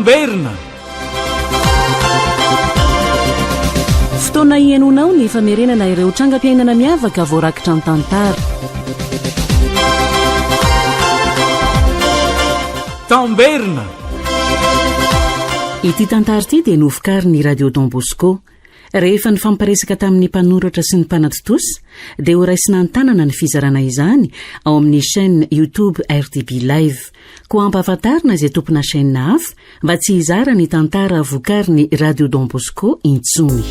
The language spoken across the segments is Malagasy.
Tamberina. Fotoana hihainoanao ny famerenana ireo trangam-piainana miavaka voarakitra an-tantara. Tamberina. Ity tantara ity dia novokarin'ny Radio Don Bosco. Rehefa nifampiresaka tamin'ny mpanoratra sy ny mpanatontosa dia horaisina an-tanana ny fizarana izany ao amin'ny chaîne YouTube RDB Live. Koa ampahafantarina izay tompona chaîne hafa mba tsy hizara ny tantara vokarin'ny Radio Don Bosco intsony.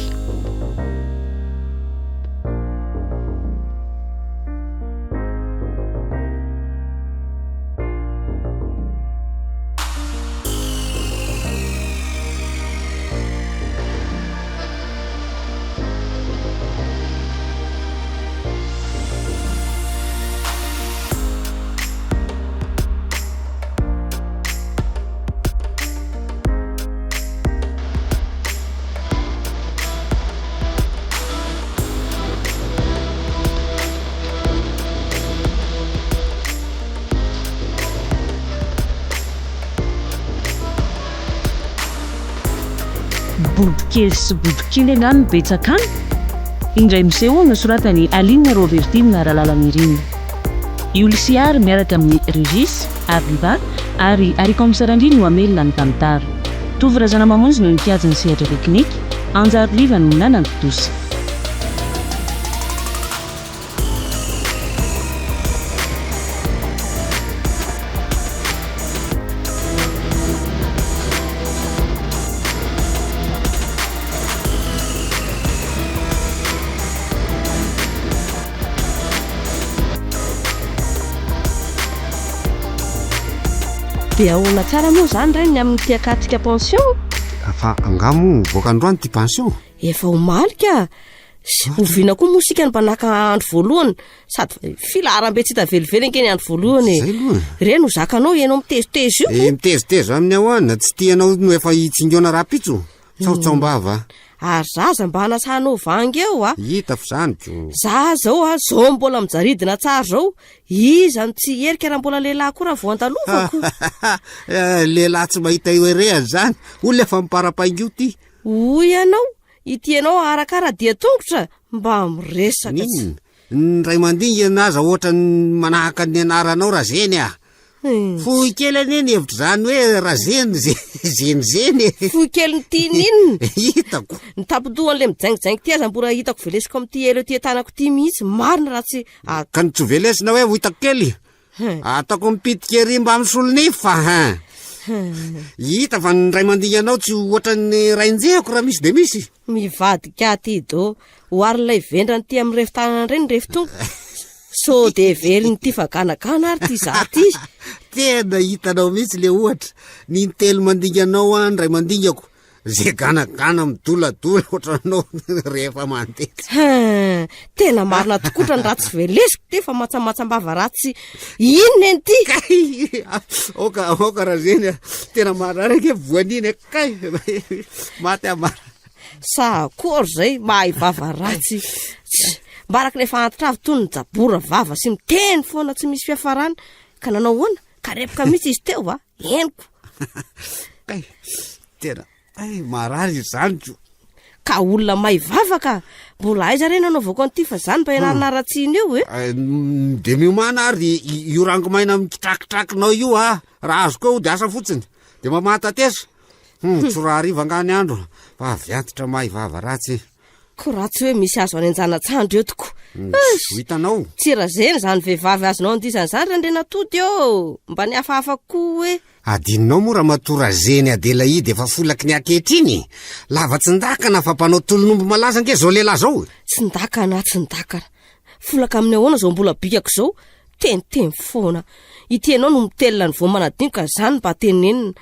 Bobokely sy bobokely angaha no betsaka any? Indray miseho nosoratan'i Aline Robertine Ralalanirina. I Olisiary miaraka amin'i Regis, Aviva ary Aricoms Randria no hamelona ny tantara. Tovo Razanamamonjy no nikajy ny sehatra teknika, Anjary Liva no nanantontosa. Dia ahoana tsara moa izany re ny amin'ity akatsika pension? Fa angaha moa mivoaka androany ity pension? Efa omaly ka! Oviana koa moa isika no mba naka andro voalohany sady filaharam-be tsy hita velively ange ny andro voalohany e. Zay aloha. Ireny ho zakanao ianao miteziteza io. Eh, miteziteza amin'ny ahoana? Tsy tianao no efa hitsingeona rahampitso? Tsaotsaom-bava. Ary za aza mba anasanao vangy eo a. Hita f'izany ko. Za zao a, zao mbola mijaridina tsara zao, iza no tsy hierika raha mbola lehilahy koa raha vao andalovako. Eh, lehilahy tsy mahita eo erehany zany. Olona efa miparapaingo ty. Hoy ianao, Ity ianao aharakara dia tongotra mba miresaka tsy. N'inona? Ny ray mandingana aza ohatran'ny manahaka ny anaranao Razeny ah. Hmm. Fohy kely anie ny hevitr'izany hoe Razeny ze- zeny zeny e. Fohy kely ny tiany inona? Hitako. Ny tampon-dohan'ilay mijaingijaingy ity aza mbola hitako velesiko amin'ity elo ety an-tanako ity mihitsy. Marina raha tsy a- Ka ny tsy velesina hoe ho hitako kely. Ataoko mipitika ery mba misolo nify fa hein. Hita fa ny ray mandinganao tsy ohatran'ny rainjehako raha misy de misy. Mivadika aty do. Oharin'ilay vendrana ity amin'ny refy tanana indray ny refy tongotra. Sao de heverin'ity fa ganagana ary ity za ty. Tena hitanao mihitsy le ohatra. Ny intelo mandinganao an, ny ray mandingako. Ze ganagana midoladola ohatranao rehefa mandeha. Hein, tena marina tokotra ny ratsy velesiko ty fa matsamatsam-bava ratsy inona eny ty? Kay, aoka aoka Razeny a, tena marary ange voan'iny a, kay, maty aho mara. Sa akory zay mahay vava ratsy. Tss, mba araka ny efa antitra avy toy ny jabora vava sy miteny foana tsy misy fiafarany. Ka nanao ahoana? Karepoka mihitsy izy teo a, henoko. Kay, tena ay marary izany ko. Ka olona may vava ka! Mbola aiza re nanaovako an'ity fa zany mba ianarana haratsiana io e? Eh, de miomàna ary io rangomaina mikitrakitrakinao io a! Raha azoko eo de asa fotsiny, de mba mahatatesa. Hmm, tsy raha hariva angaha ny andro fa avy antitra may vava ratsy. Ko raha tsy hoe misy azo any an-janatsandry eo tokoa. Hmm, ho hitanao. Tsy razeny izany vehivavy azonao andizana izany Randrianatody ô! Mba ny hafahafa koa hoe. Adinonao moa Ramatoa Razeny Adelaide efa folaky ny ankehitriny e! Lava tsy ndakana fa mpanao tolon'omby malaza ange izao lehilahy izao e! Tsy ndakana tsy ndakana. Folaka amin'ny ahoana izao mbola bikako izao? Teniteny foana. Ity ianao no mitelina ny vao manadino ka zany mba tenenina.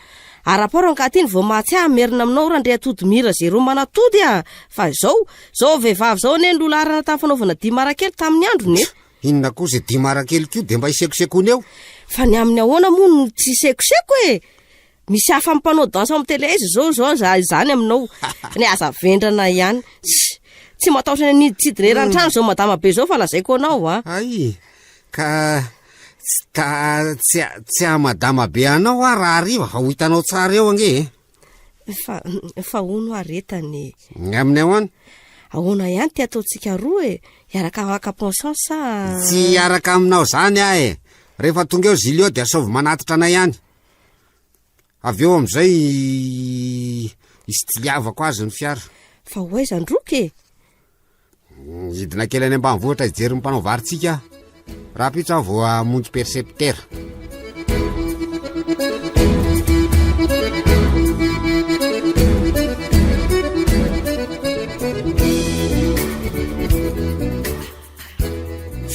Arapao rangahy ty ny vao mahatsiahy hamerina aminao Randriatody Mira zéro manatody a! Fa izao, izao vehivavy izao anie no laharana tamin'ny fanaovana dihy marakely tamin'ny androny e! Inona koa izay dihy marakely koa dia mba hisekosekoana eo? Fa ny amin'ny ahoana moa no tsy hisekoseko e? Misy hafa mpanao danse ao amin'ny télé aiza izao izao za izany aminao. Ny aza vendrana ihany. Tss, Tsy matahotra ny haniditsidina eran-trano izao madama be izao fa lazaiko anao a. Hay, ka tsy ta tsy tsy hamadama be anao aho raha hariva fa ho hitanao tsara eo ange e. Fa, fa hono hoa retany e. Ny amin'ny ahoana? Ahoana ihany ty ataontsika roa e? Hiaraka haka pension sa? Tsy hiaraka aminao izany aho e. Rehefa tonga eo Julio dia asaovy manatitra anay any. Avy eo amin'izay histiliavako azy ny fiara. Fa ho aiza androky e? Hidina kely any ambanivohitra hijery ny mpanao varintsika aho. Rahampitso aho vao hamonjy percepteur.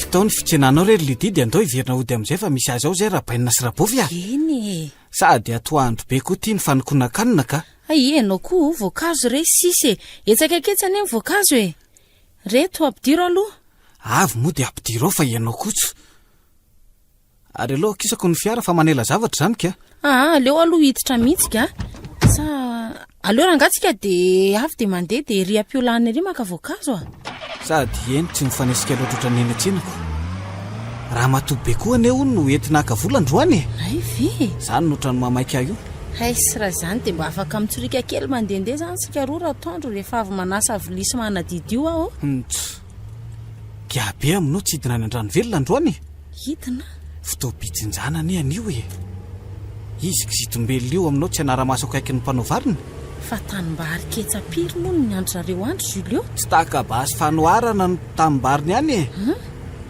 Vitao ny fitsenanao re ry Lydie dia andao hiverina hody amin'izay fa misy azy ao izay Rabainina sy Rabovy a! Eny e! Sady atoandro be koa ity ny fanokonan-kanina ka! Hay enao koa voankazo re sisa e! Etsy akaiky etsy anie ny voankazo e! Reto ampidiro aloha. Avy moa dia ampidiro ao fa ianao koa tsy. Ary aleo akisako ny fiara fa manela zavatra izany ka! Aa aleo aloha hiditra mihitsy ka! Sa aleo rangaha tsika dia avy dia mandeha dia ery ampiolana ery maka voankazo a! Sady eny tsy mifanesika loatra ohatran'ny eny an-tsena ko. Ramatoa be koa anie hono no entina haka vola androany e! Hay ve e! Izany no ohatran'ny mahamaika ahy io. Hay raha izany dia mba afaka mitsoriaka kely mandehandeha izany isika roa ratoandro rehefa avy manasa vilia sy manadidio aho ô! Nts. Giabe aminao tsy hidina any Andranovelona androany e! Hidina? Fotoam-pijinjana anie anio e! Izy kizitombelona io aminao tsy hanara-maso akaiky ny mpanao variny? Fa tanimbary ketsa piry moa no niandry zareo andry Julio? Tsy tahaka basy fanoharana ny tanimbariny any e!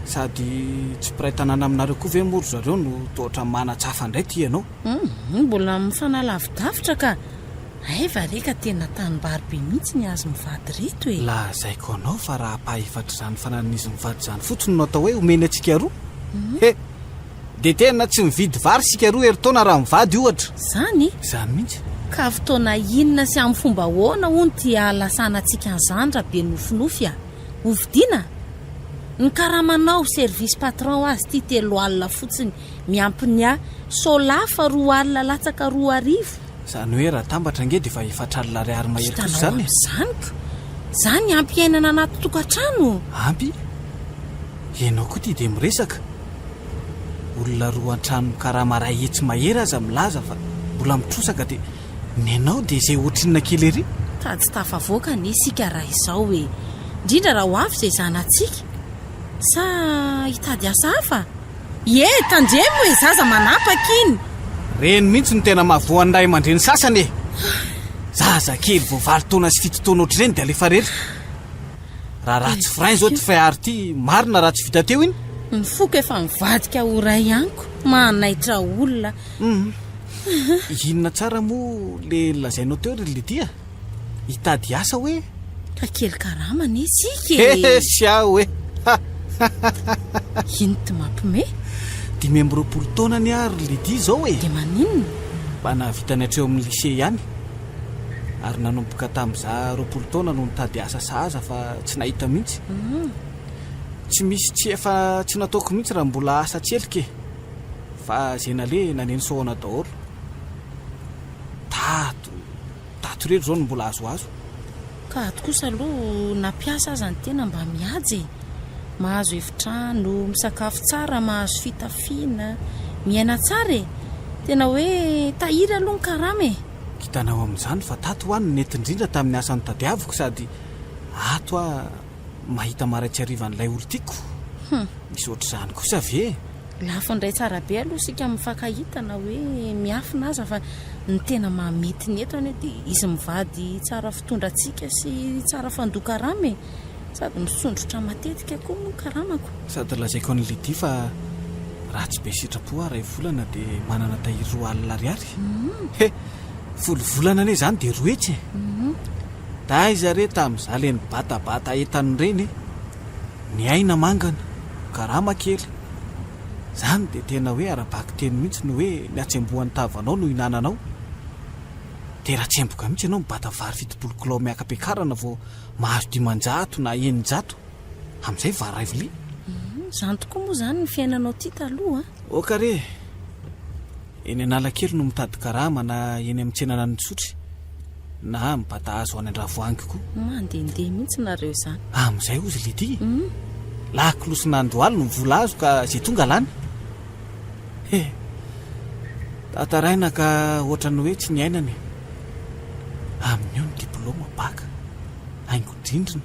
Sady tsy mpiray tanàna aminareo koa ve moa ry zareo no toa ohatran'ny manatsafa indray ity ianao? Hum, mbola mifanalavitavitra ka! Hay va re ka tena tanimbary be mihitsy ny azy mivady ireto e! Lazaiko anao fa raha ampahefatr'izany fananan'izy mivady izany fotsiny no atao hoe omeny antsika roa, he! Dia tena tsy mividy vary isika roa herintaona raha mivady ohatra. Izany? Izany mihitsy. Ka fotoana inona sy amin'ny fomba ahoana hono ty hahalasanantsika an'izany ra be nofinofy a? Ho vidiana? Ny karamanao, service patron azy ty 30 fotsiny, miampy ny ahy, solafa 20 latsaka 2000. Izany hoe raha atambatra ange dia efa 40 ariary mahery kosa izany e. Hitanao amin'izany ko! Izany ampy iainana anaty tokantrano? Ampy? Ianao koa ity dia miresaka. Olona roa an-trano mikarama iray hetsy mahery aza milaza fa mbola mitrosaka dia ny anao dia izay ohatrinona kely ery? Ka tsy tafavoaka anie isika raha izao e! Indrindra raha ho avy izay zanatsika. Sa hitady asa hafa? Ie, tandremo e! Zaza manapaka iny! Reny mihitsy no tena mahavoa ny ray aman-dreny sasany e! Zaza kely vao valo taona sy fito taona ohatr'ireny dia alefa irery. Raha ratsy frein zao ty fer ty, marina raha tsy vita teo iny? Ny foko efa mivadika ho ray amiko, manaitra olona. Hum. Inona tsara moa le lazainao teo ry Lydia? Hitady asa hoe? Ka kely karama anie isika e! He sy aho e! Ino ty mampime? 25 taona anie aho ry Lydia izao e! Dia maninona? Mba nahavita ny hatreo amin'ny lycée ihany. Ary nanomboka tamin'izaho 20 taona no nitady asa sahaza fa tsy nahita mihitsy. Tsy misy tsy efa tsy nataoko mihitsy raha mbola asa tselika e! Fa izay naleha naneno sahona daholo. Tato, tato irery izao no mbola azoazo. Ka ato kosa aloha na mpiasa aza ny tena mba mihaja e! Mahazo efitrano, misakafo tsara, mahazo fitafiana, miaina tsara e! Tena hoe tahiry aloha ny karama e! Hitanao amin'izany fa tato ho aho no nety indrindra tamin'ny asa notadiaviko sady ato aho mahita marain-tsy hariva an'ilay olon-tiako. Misy ohatr'izany kosa ve e? Lafiny iray tsara be aloha isika mifankahita na hoe miafina aza fa ny tena mahamety ny eto anie dia izy mivady tsara fitondra antsika sy tsara fandoa karama e! Sady misondrotra matetika koa moa ny karamako. Sady lazaiko an'i Lydie fa raha tsy be sitrapo aho iray volana dia manana tahiry 20 ariary. He! Folo volana anie izany dia 200 e! Taiza re tamin'izaho ilay nibatabata entana ireny e! Ny aina mangana, karama kely. Izany dia tena hoe ara-bakiteny mihitsy ny hoe ny hatsembohan'ny tavanao no ihinananao. Dia raha tsemboka mihitsy ianao mibata vary 70 kilao miaka-piakarana vao mahazo 500 na 600, amin'izay vary iray vilia. Izany tokoa moa izany ny fiainanao ity taloha a! Oka re! Eny Analakely no mitady karama na eny amin'ny tsenan'Anosotry na mibata hazo any Andravoahangy koa. Mandehandeha mihitsy nareo izany. Amin'izay hozy Lydie, lakolosy-n'Andohalo ny vola azo ka izay tonga lany. He! Tantaraina ka ohatran'ny hoe tsy niainana e! Amin'io ny diplaoma baka. Haingon-drindrina.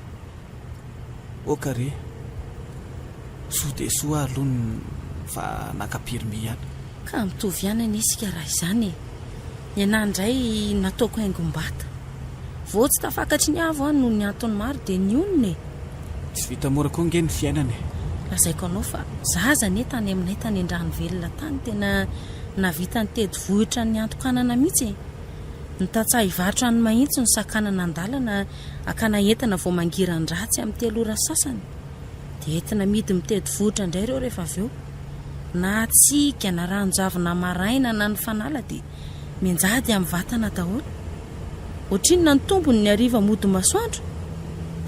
Ok re. Soa dia soa aloha ny fa naka permis ihany. Ka mitovy ihany anie isika raha izany e. Ny anah indray nataoko haingom-bata. Vao tsy tafakatry ny avo aho noho ny antony maro dia nionona e. Tsy vita mora koa ange ny fiainana e. Lazaiko anao fa zaza anie tany aminay tany Andranovelona tany tena nahavita nitety vohitra niantokanana mihitsy e. Ny tantsaha hivarotra any Mahitsy no sakanana an-dalana hakana entana vao mangiran-dratsy amin'ny telo ora sasany. Dia entina amidy mitety vohitra indray ireo rehefa avy eo. Na hatsiaka na ranon-javona maraina na ny fanala dia mianjady amin'ny vatana daholo. Ohatrinona ny tombony ny hariva mody masoandro?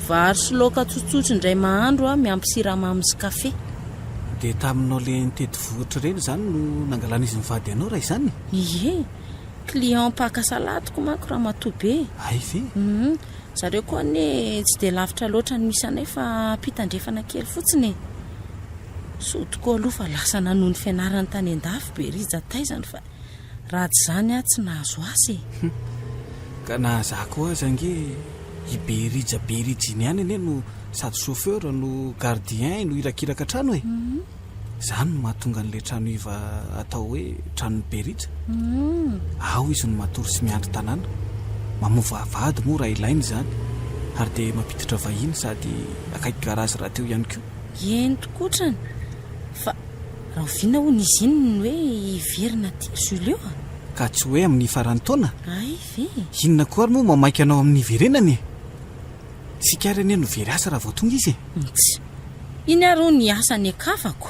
Vary sy laoka tsotsotra indray mahandro aho miampy siramamy sy kafe. Dia taminao le nitety vohitra ireny izany no nangalan'izy mivady anao raha izany? Ie. Client mpaka saladiko manko ramatoa be e. Hay ve? Hum, zareo koa anie tsy dia lavitra loatra ny misy anay fa ampitandrefana kely fotsiny e. Soa tokoa aloha fa lasa nanohy ny fianarany tany an-dafy be Rija taizany fa raha tsy izany aho tsy nahazo asa e. Hum, ka na za koa aza ange i be Rija be Rija iny ihany anie no sady chauffeur no gardien no irakiraka trano e. Izany no mahatonga an'ilay trano iva atao hoe tranon'i Berija. Ao izy no matory sy miandry tanàna. Mamoa vavahady moa raha ilaina izany, ary dia mampiditra vahiny sady akaiky garazy rahateo ihany koa. Eny tokotrany. Fa rahoviana hono izy iny no hoe hiverina aty ry Julio a? Ka tsy hoe amin'ny faran'ny taona? Hay ve? Inona koa ary moa mamaika anao amin'ny hiverenany e? Isika ary anie no very asa raha vao tonga izy e! Ntsy. Iny ary hono ny asa niakavako.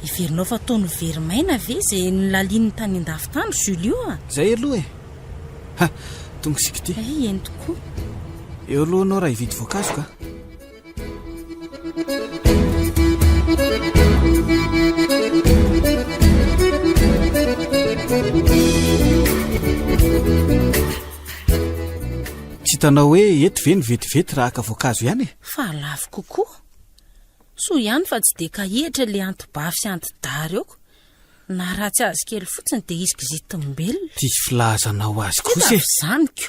Heverinao fa toa very maina ve izay nolalininy tany an-dafy tany ry Julio a? Izay aloha e! Ha! Tonga isika ity. Hay, eny tokoa. Eo aloha ianao raha hividy voankazo ka. Tsy hitanao hoe eto ve ny vetivety raha haka voankazo ihany e? Fa lafo kokoa. Soa ihany fa tsy dia kahihitra ilay anti-bavy sy anti-dahy ireo ko. Na ratsy azy kely fotsiny dia izy kizitim-belona. Ty filazanao azy kosa e! Tena izany ko.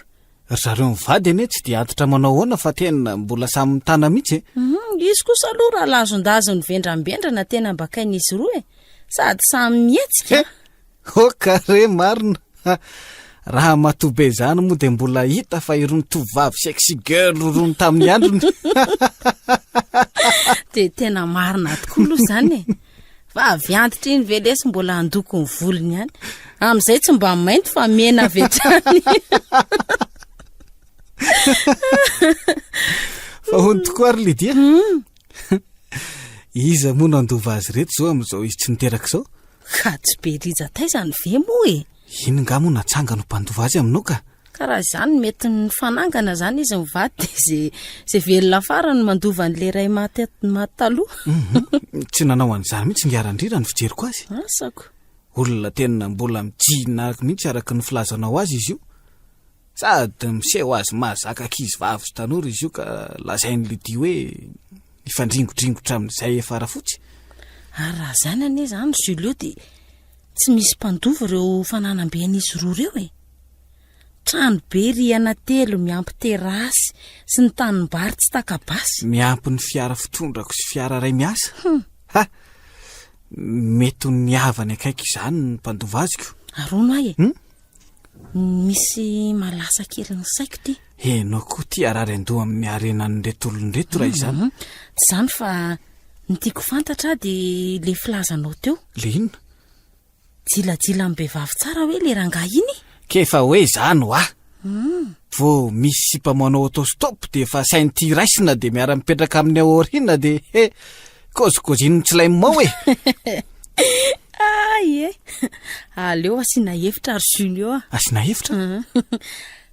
Ry zareo mivady anie tsy dia antitra manao ahoana fa tena mbola samy mitana mihitsy e! Hum, izy kosa aloha raha lazondazon'ny vendrambendrana tena ambakain'izy roa e! Sady samy mihetsika. He! Ok re marina ha! Raha matoa be izany moa dia mbola hita fa irony tovovavy sexy girl irony tamin'ny androny. Dia tena marina tokoa aloha izany e! Fa avy antitra iny ve lesy mbola handoko ny volony ihany? Amin'izay tsy mba mainty fa mena avy hatrany. Fa hono tokoa ary Lydia? Hmm. Iza moa no handova azy ireto izao amin'izao izy tsy niteraka izao? Ka tsy be rija taizany ve moa e? Iny nga moa natsangana ho mpandova azy aminao ka? Ka raha izany mety nifanangana izany izy mivady dia ze ze velona farany no mandova an'ilay ray maty maty taloha. Mhm. Tsy nanao an'izany mihitsy ingahy Randria raha ny fijeriko azy. Asako. Olona tena mbola mijina mihitsy araka ny filazanao azy izy io. Sady miseho azy mahazaka ankizy vavy sy tanora izy io ka lazain'i Lydie hoe hifandringodringotra amin'izay efa rafotsy. Ary raha izany anie izany ry Julio dia tsy misy mpandova ireo fananam-ben'izy roa ireo e. Trano be rihana telo miampy terasy sy ny tanimbary tsy taka-basy. Miampy ny fiara fitondrako sy fiara iray miasa. Ha! Mety ho ny havany akaiky izany ny mpandova azy ko. Ary hono ahy e. Hmm? Misy mahalasa kely ny saiko ity. Enao koa ity harary an-doha amin'ny harenan'ireto olona ireto raha izany. Mhm. Tsy izany fa ny tiako fantatra dia ilay filazanao teo. Le inona? Jilajila amin'ny vehivavy tsara hoe ilay rangahy iny? K'efa hoe izany hoa. Hmm. Vao misy sipa manao auto-stop dia efa sain'ity raisina dia miara-mipetraka aminy ao aoriana dia he, kôzikôziny mitsilaimao e! Ay e! Aleo asiana hevitra ry Julio a! Asiana hevitra?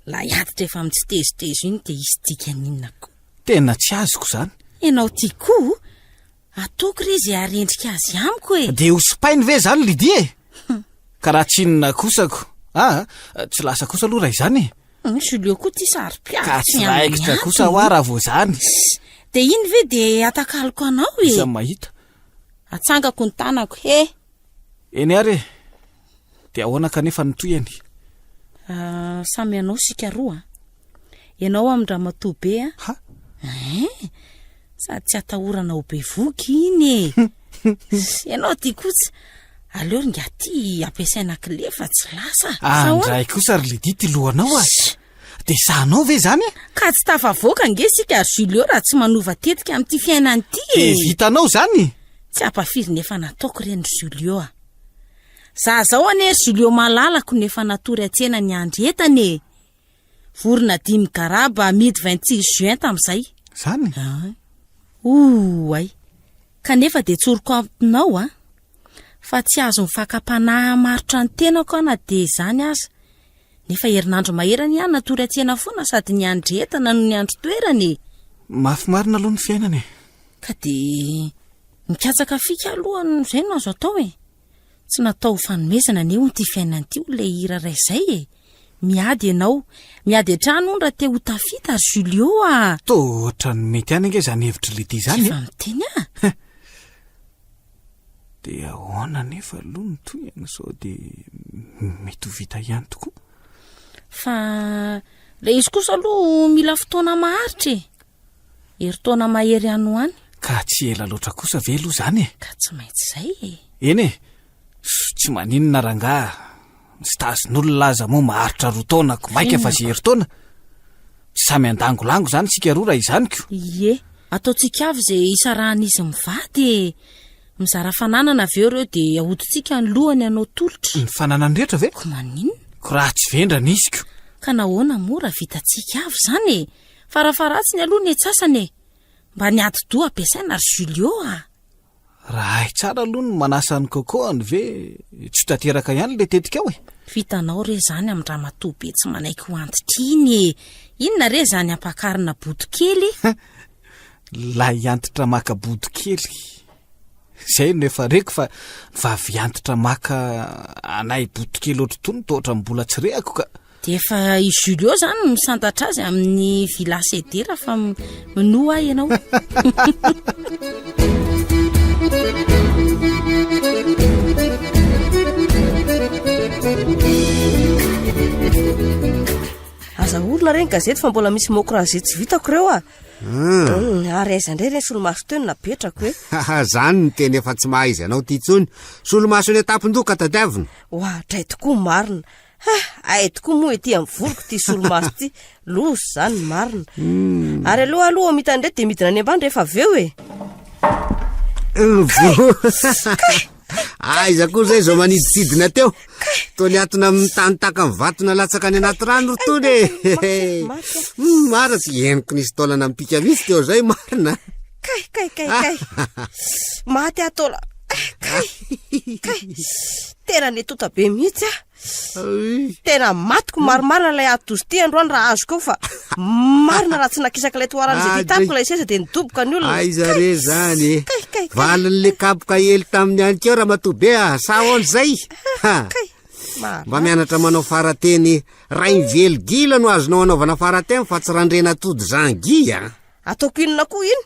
Ilay antitra efa mitsitezotezo iny dia hisy dikany inona koa? Tena tsy azoko izany. Ianao ty koa? Ataoko re izay haharendrika azy amiko e! Dia ho sipainy ve izany Lydie e? Ka raha tsy inona kosako. Aa, tsy lasa kosa aloha raha izany e! Julio koa ty saro-piaro. Ka tsy raikitra kosa hoa raha vao izany. Dia iny ve dia atakaloko anao e? Iza mahita? Atsangako ny tanako, he! Eny ary e! Dia ahoana kanefa ny tohiny? Ah, samy anao sika roa a. Ianao amin-dramatoa be a. Ha? Hein? Sady tsy atahorana ho bevohoka iny e. Ianao ty kosa, aleo ry ingahy ty ampiasaina kle fa tsy lasa. Ah, ndray kosa ry Lydie ty lohanao a. Dia sahanao ve izany e? Ka tsy tafavoaka ange isika ry Julio raha tsy manova tetika amin'ity fiainana ity e. Dia vitanao izany? Tsy hampafiry ny efa nataoko ireny ry Julio a. Za zao anie ry Julio malalako no efa natory an-tsena niandry entana e. Vorona dimy garaba amidy 26 juin tamin'izay. Zany? Ah. Oay. Kanefa dia tsoriko aminao a. Fa tsy azon'ny fakam-panahy hamarotra ny tenako aho na dia izany aza. Nefa herinandro mahery anie aho natory an-tsena foana sady niandry entana no niandry toerana e. Mafy marina aloha ny fiainana e. Ka dia mikatsaka fika aloha izay no azo atao e. Tsy natao ho fanomezana anie hono ity fiainana ity hoy ilay hira iray izay e! Miady ianao, miady hatrany hono raha te ho tafita ry Julio a! Toa ohatran'ny mety ihany ange izany hevitr'i Lydie izany e! Efa miteny aho! Dia ahoana anefa aloha ny tohiny sao dia mety ho vita ihany tokoa? Fa ilay izy kosa aloha mila fotoana maharitra e! Herintaona mahery any ho any. Ka tsy ela loatra kosa ve aloha izany e? Ka tsy maintsy izay e! Eny e! Tsy maninona rangaha, ny stage-n'olona aza moa maharitra roa taona ko maika fa izay herintaona. Samy andangolango izany isika roa raha izany ko. Ie, ataontsika avy izay hisarahan'izy mivady e! Mizara fananana avy eo ireo dia ahodintsika ny lohany hanao tolotra. Ny fananany rehetra ve? Ko maninona? Ko raha tsy vendrana izy ko. Ka nahoana moa raha vitantsika avy izany e? Farafaharatsiny aloha ny antsasany e! Mba ny atidoha ampiasaina ry Julio a! Raha hay tsara aloha ny manasa an'i Coco any ve tsy ho tanteraka ihany ilay tetikao e? Vitanao re izany amin-dramatoa be tsy manaiky ho antitra iny e! Inona re izany ampakarina bodo kely? Lahy antitra maka bodo kely. Izay no efa reko fa ny vavy antitra maka anay bodo kely ohatr'itony toa ohatran'ny mbola tsy rehako ka. Dia efa i Julio zany no misantatra azy amin'ny Villa Cedera fa minoa ahy ianao. Aza orina re ny gazety fa mbola misy mot croisé tsy vitako ireo ah. Hmm. Ary aiza indray ireny solomaso teo no napetrako e. Zany ny teny efa tsy maha izy anao ty intsony. Solomaso eny an-tampon-doha ka tadiavina. Oadray tokoa marina. Ha! Hay tokoa moa ety amin'ny voloko ity solomaso ity. Loza izany ny marina. Hmm. Ary aloha aloha hamita an'ireto dia midina any ambany rehefa avy eo e. Aiza koa izay izao maniditsidina teo. Toa niatona amin'ny tany tahaka ny vato nalatsaka any anaty rano ry tony e. Hmm, marina tsy henoko nisy taolana mipika mihitsy teo izay marina. Kay kay kay kay. Maty aho taola. Kay kay. Tena netota be mihitsy aho. Tena matiko marimarina ilay atozy ity androany raha azoko eo fa marina raha tsy nakisaka ilay toharana izay ty tamiko ilay seza dia nidoboka ny olona. Aiza re zany e? Kay, kay, kay. Valin'le kapoka hely tamin'ny any keo ramatoa be a, sa ahoana izay? Ha. Kay. Marina. Mba mianatra manao farateny Rainivelo gila no azonao anaovana farateny fa tsy Randrianatody Jean Guy a. Ataoko inona koa iny?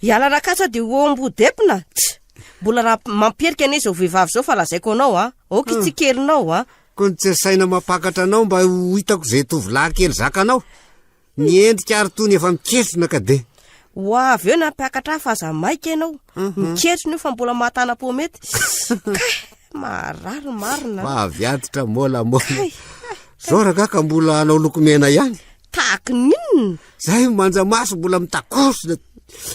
Hiala rakatsa dia ho eo ambodepina? Tch! Mbola raha mampiherika anie izao vehivavy izao fa lazaiko anao a! Aoka ity kelinao a! Koa ny tsy saina mampakatra anao mba ho hitako izay tovolahy kely zakanao. Ny endrika ary tony efa miketrona ka dia. Ho avy eo ny hampiakatra ahy fa aza maika ianao. Miketrona io fa mbola mahatana pomety. Kay! Maharary marina. Vavy antitra môlamôla. Kay! Zao rangah ka mbola hanao lokomena ihany. Tahaky ny inona? Zay manja maso mbola mitakosona.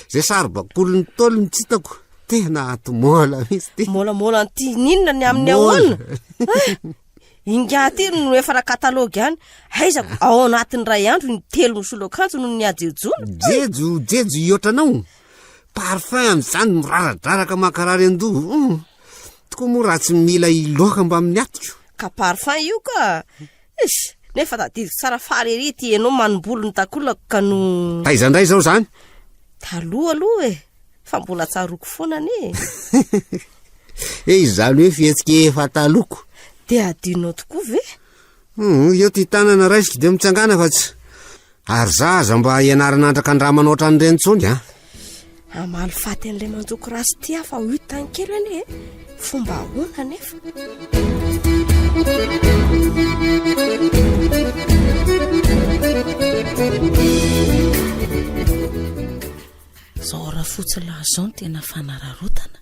Zay saribakolin'ny Ntaolo no tsy hitako. Tena ato môla mihitsy ty. Môlamôla an'ity n'inona ny amin'ny Môla. ahoana? Ah! Ingahy ty no efa ra-katalogy any. Aiza ko ao anatin'ny iray andro intelo misolo akanjo noho ny hajejoana. Jejo, jejo hihoatra anao. Parfum amin'izany miraradraraka mankarary an-doha. Hum. Tokoa moa raha tsy mila hiloaka mbamin'ny atiko. Ka parfum io ka. Eish! Nefa tadidiko tsara faly ery ity enao manimbolo ny takolako ka no. Taiza indray izao izany? Taloha aloha e! Fa mbola tsaroako foana anie e! Eh izany hoe fihetsika efa taloko. Dia adinonao tokoa ve? Hum, eo ty tanana raisiko dia mitsangana fa tsy. Ary za aza mba ianarana andrakandramana ohatran'ireny intsony a. Hamaly faty an'ilay manjoko ratsy ity aho fa ho hitany kely anie e! Fomba ahoana anefa? Zao rafotsy lahy zao no tena fanararaotana.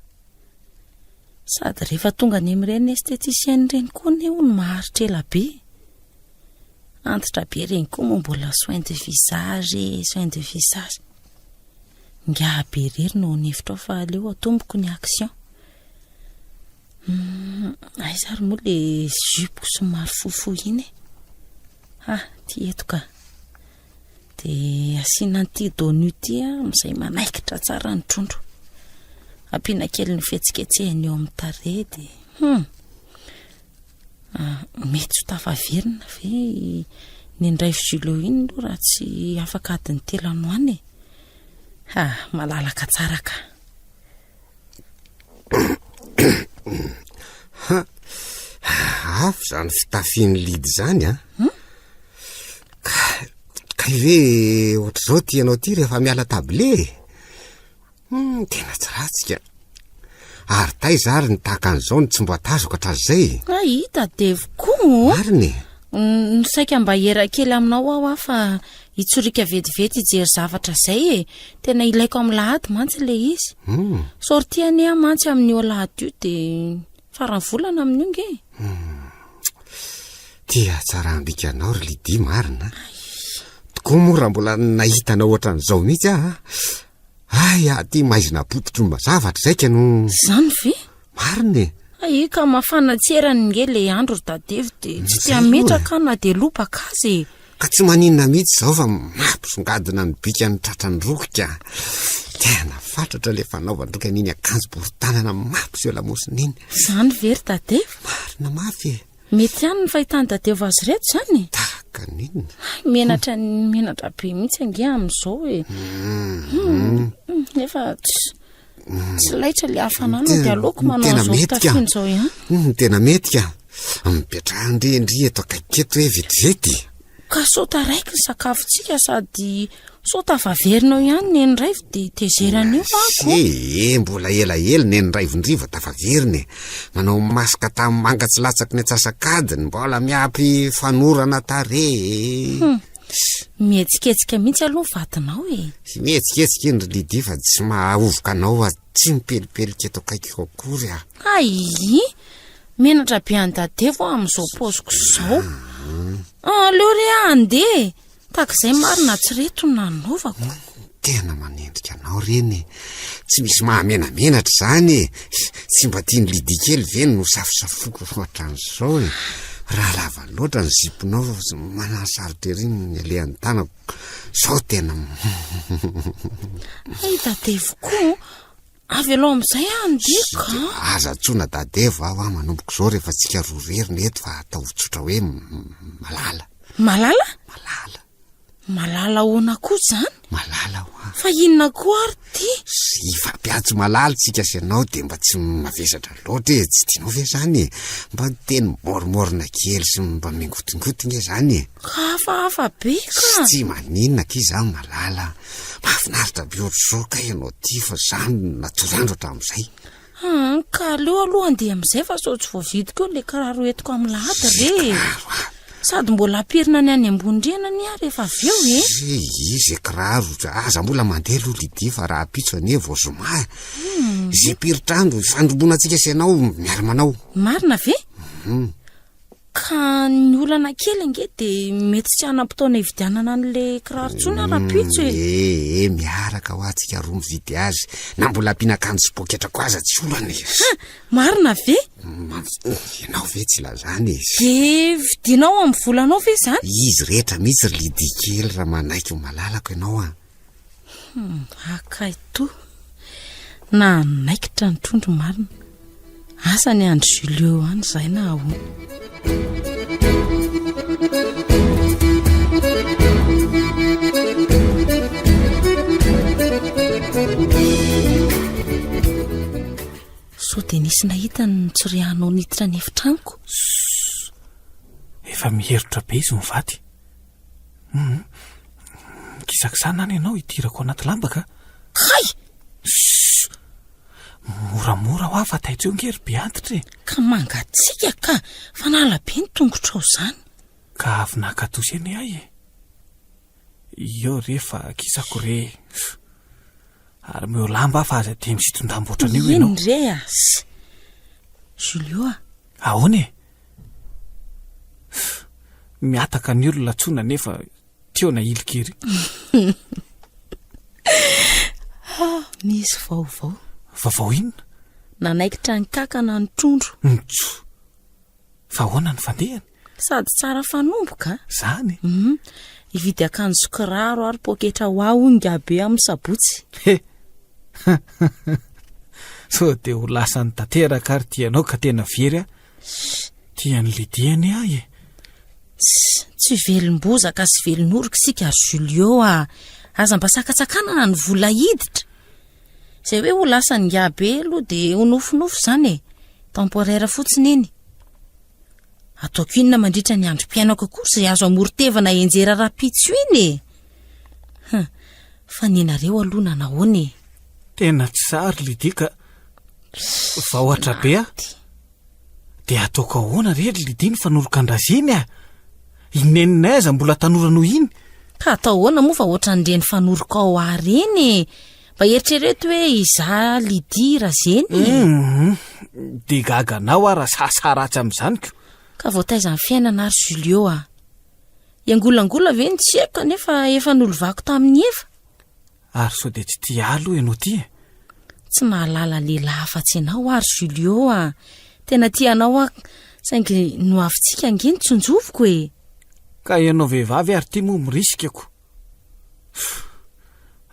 Sady rehefa tonga any amin'ireny esthéticienne ireny koa anie hono maharitra ela be. Antitra be ireny koa moa mbola soin de visage e, soin de visage. Ingahy be irery no nihevitra ao fa aleo atomboko ny action. Hmm, aiza ary moa le jupe somary fohifohy iny e? Ah, ty eto ka. Dia asiana an'ity donut ity amin'izay manaikitra tsara ny trondro. Ampiana kely ny fihetsiketsehiny eo amin'ny tarehy dia hum. Ah, mety tsy ho tafaverina ve ny indray Julio iny aloha raha tsy afaka adiny telo any ho any e. Ha, malalaka tsara ka. Ha, hafa izany fitafian'i Lidy izany an. Hmm? Ka, kay ve ohatr'izao ty ianao ty rehefa miala table e? Hmm, tena tsy ratsy ka. Ary taiza ary ny tahaka an'izao no tsy mba tazako hatramin'izay e? Ahita devo koa. Marina e. Mm, saika mba hiera kely aminao aho aho fa hitsoriaka vetivety hijery zavatra izay e. Tena ilaiko amin'ny lahady mantsy ilay izy. Hmm. Sortie anie aho mantsy amin'io alahady io dia faran'ny volana amin'io nge. Hmm. Ty hatsaram-bika anao ry Lydia marina. Tokoa moa raha mbola nahita anao ohatran'izao mihitsy aho. Hay aty maizina pototry ny mazava hatrizay ka no. Izany ve? Marina e! Hay ka mafana tsy erany nge le andro ry Dadevy de tsy te hametraka aho na dia lobaka aza e! Ka tsy maninona mihitsy izao fa mampisongadina ny bikan'ny tratran'ny roky ka! Tena fatratra le fanaovan-droky an'iny akanjo bory tanana mampiseho lamosina iny. Izany ve ry Dadevy? Marina mafy e! Mety ihany ny fahitan'i Dadevy azy ireto izany e! Tahaka ny inona? Hay menatra menatra be mihitsy ange amin'izao e! Hmm. Nefa tsy Tsy laitra le hafanana dia aleoko manao Tena an'izao mety ka. fitafiana izao ihany. Hmm, tena mety ka. Mipetraha ndry ndry eto akaiky eto hoe vetivety. Ka sao taraiky ny sakafontsika sady sao tafaverina eo ihany neny Raivo dia tezerana eo ako. Ee, mbola elaela neny Raivo ndry vao tafaverina e. Manao masque tanimanga tsy latsaky ny antsasak'adiny, mbola miampy fanorana tarehy e. Hmm. Mihetsiketsika mihitsy aloha ny vadinao e. Mihetsiketsika iny ry Lydie fa tsy mahahovoka anao aho, tsy mipelipelika eto akaikiko akory aho. Hay! Menatra be an'i Dadevo aho amin'izao paoziko izao. Aleo re aho handeha e! Tahaka izay marina tsy reto no nanaovako. Tena manendrika anao reny e! Tsy misy mahamenamenatra izany e! Tsy mba tian'i Lydie kely ve ny nosafosafoiko ohatran'izao e? Raha lava loatra ny ziponao fa manasarotra ery ny alehan'ny tanako. Izao tena. Hay Dadevo koa, avelao amin'izay aho handeha ka. Aza antsoina Dadevo aho ah, manomboka izao rehefa tsika roa irery no eto fa ataovy tsotra hoe Malala. Malala? Malala. Malala ahoana koa izany? Malala hoa. Fa inona koa ary ity? Hifampiantso malala tsika sy ianao dia mba tsy mavesatra loatra e, tsy tianao ve izany e? Mba miteny môrimôrina kely sy mba mingotingoty nge izany e. Ka hafahafa be ka. Tsy maninona akia izany Malala a. Mahafinaritra be ohatr'izao kay ianao ity fa izany no natory andro hatramin'izay. Hum, ka aleo aloha andeha amin'izay fa sao tsy voavidiko eo ilay kiraro entiko amin'ny lahady re e. Sady mbola ampirina ny any ambony rihana anie aho rehefa avy eo e. Izy kiraro, aza mbola mandeha aloha Lydie fa rahampitso anie vao zoma e. Hmm. Izay piritr'andro ifandrombonantsika sy ianao miara-manao. Marina ve? Hmm. Ka ny olana kely ange dia mety tsy hanam-potoana hividianana an'ilay kiraro intsony aho rahampitso e. Ee, eh, miaraka hoa tsika roa mividy azy. Na mbola ampiana akanjo sy poketra koa aza tsy olana e. Ha, marina ve? Ianao ve tsy ilazana e? Dia vidianao amin'ny volanao ve izany? Izy rehetra mihitsy ry Lydie kely raha manaiky ho malalako ianao an. Hum, akay to. Nanaikitra ny trondro marina. Asa ny andry Julio any izay na ahoana. Sao dia nisy nahita ny nitsoriahanao niditra ny efitranoko? Efa miherotra be izy mivady. Hum, mikisakisana any ianao hidirako anaty lamba ka. Hay! Sss! Moramora. ho aho fa taitra eo nge ry beantitra e! Ka mangatsiaka ka! Fanala be ny tongotrao izany. Ka avy naka dosy anie ahy e! Eo re fa kisako re. Ary omeo lamba aho fa aza dia misiton-damba ohatran'io ianao. Iny re a! Julio a! Ahoana e? Mihataka ny olona antsoina nefa teo nahilika ery. Ah, misy vaovao. Vaovao inona? Nanaikitra ny kakana ny trondro. Ntso. Fa ahoana ny fandehany? Sady tsara fanomboka. Zany? Mhm. Hividy akanjo sy kiraro ary poketra ho ahy hoy Ingahibe amin'ny sabotsy. He! Sao dia ho lasany tanteraka ary ity ianao ka tena very aho. Tian'i Lydia anie ahy e. Tss, tsy velom-bozaka sy velon'oroko isika ry Julio a! Aza mba sakatsakanana ny vola hiditra. Izay hoe ho lasan'i Ingahibe aloha dia ho nofinofy izany e. Temporaire fotsiny iny. Ataoko inona mandritra ny androm-piainako akory izay azo amoron-tevana enjera rahampitso iny e! Hum, fa nenareo aloha nanahoana e? Tena tsy sahy ry Lydia ka. Vahotra be aho. Dia ataoko ahoana re ry Lydia ny fanoroka an-dRazeny a? I neninay aza mbola tanora noho iny. Ka atao ahoana moa fa ohatran'ireny fanorokao ahy ireny e? Mba eritrereto hoe izaho Lydia Razeny e. Hum, dia gaga anao aho raha sahasaha ratsy amin'izany ko. Ka voataizan'ny fiainana ary Julio a. Hiangolangola ve ny tsy haiko kanefa efa nolovako tamin'i Eva? Ary sao dia tsy tia ahy aloha ianao ity e? Tsy mahalala lehilahy afa-tsy ianao aho ry Julio a! Tena tia anao aho saingy ny hoavintsika ange no tsinjoviko e! Ka ianao vehivavy ary ity moa mirisika ko!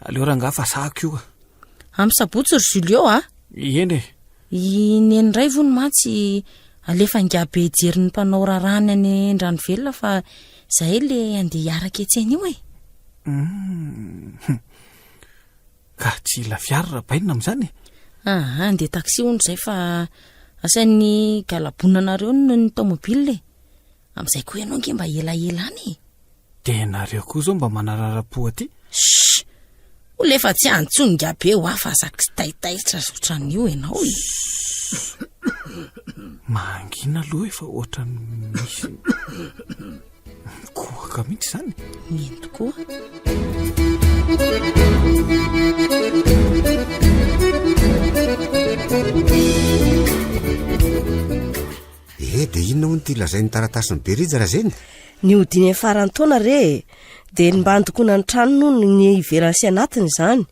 Aleo rangahy fa sahako io a! Amin'ny sabotsy ry Julio a! Eny e! I Neny iray vony mantsy alefa ingahy be hijery ny mpanao raharahany any Andranovelona fa izahay le andeha hiaraka etsy anio e! Hum. Ka tsy hila fiara Rabainina amin'izany e? Aha, andeha taxi hono izay fa asain'ny galabonanareo ny ny tomobile e. Amin'izay koa ianao ange mba elaela any e. Dia nareo koa izao mba manarara-po aty. Shh! Olona efa tsy any intsony ingahy be hoa fa aza kitaitaitra ohatran'io ianao e. Mangina aloha efa ohatran'ny misy Mikohaka mihitsy izany. Eny tokoa. Eh, dia inona hono ity lazain'ny taratasin'i Berija Razeny? Ny hodiany amin'ny faran'ny taona re e! Dia ny mba handokoana ny trano hono ny ivelany sy anatiny izany.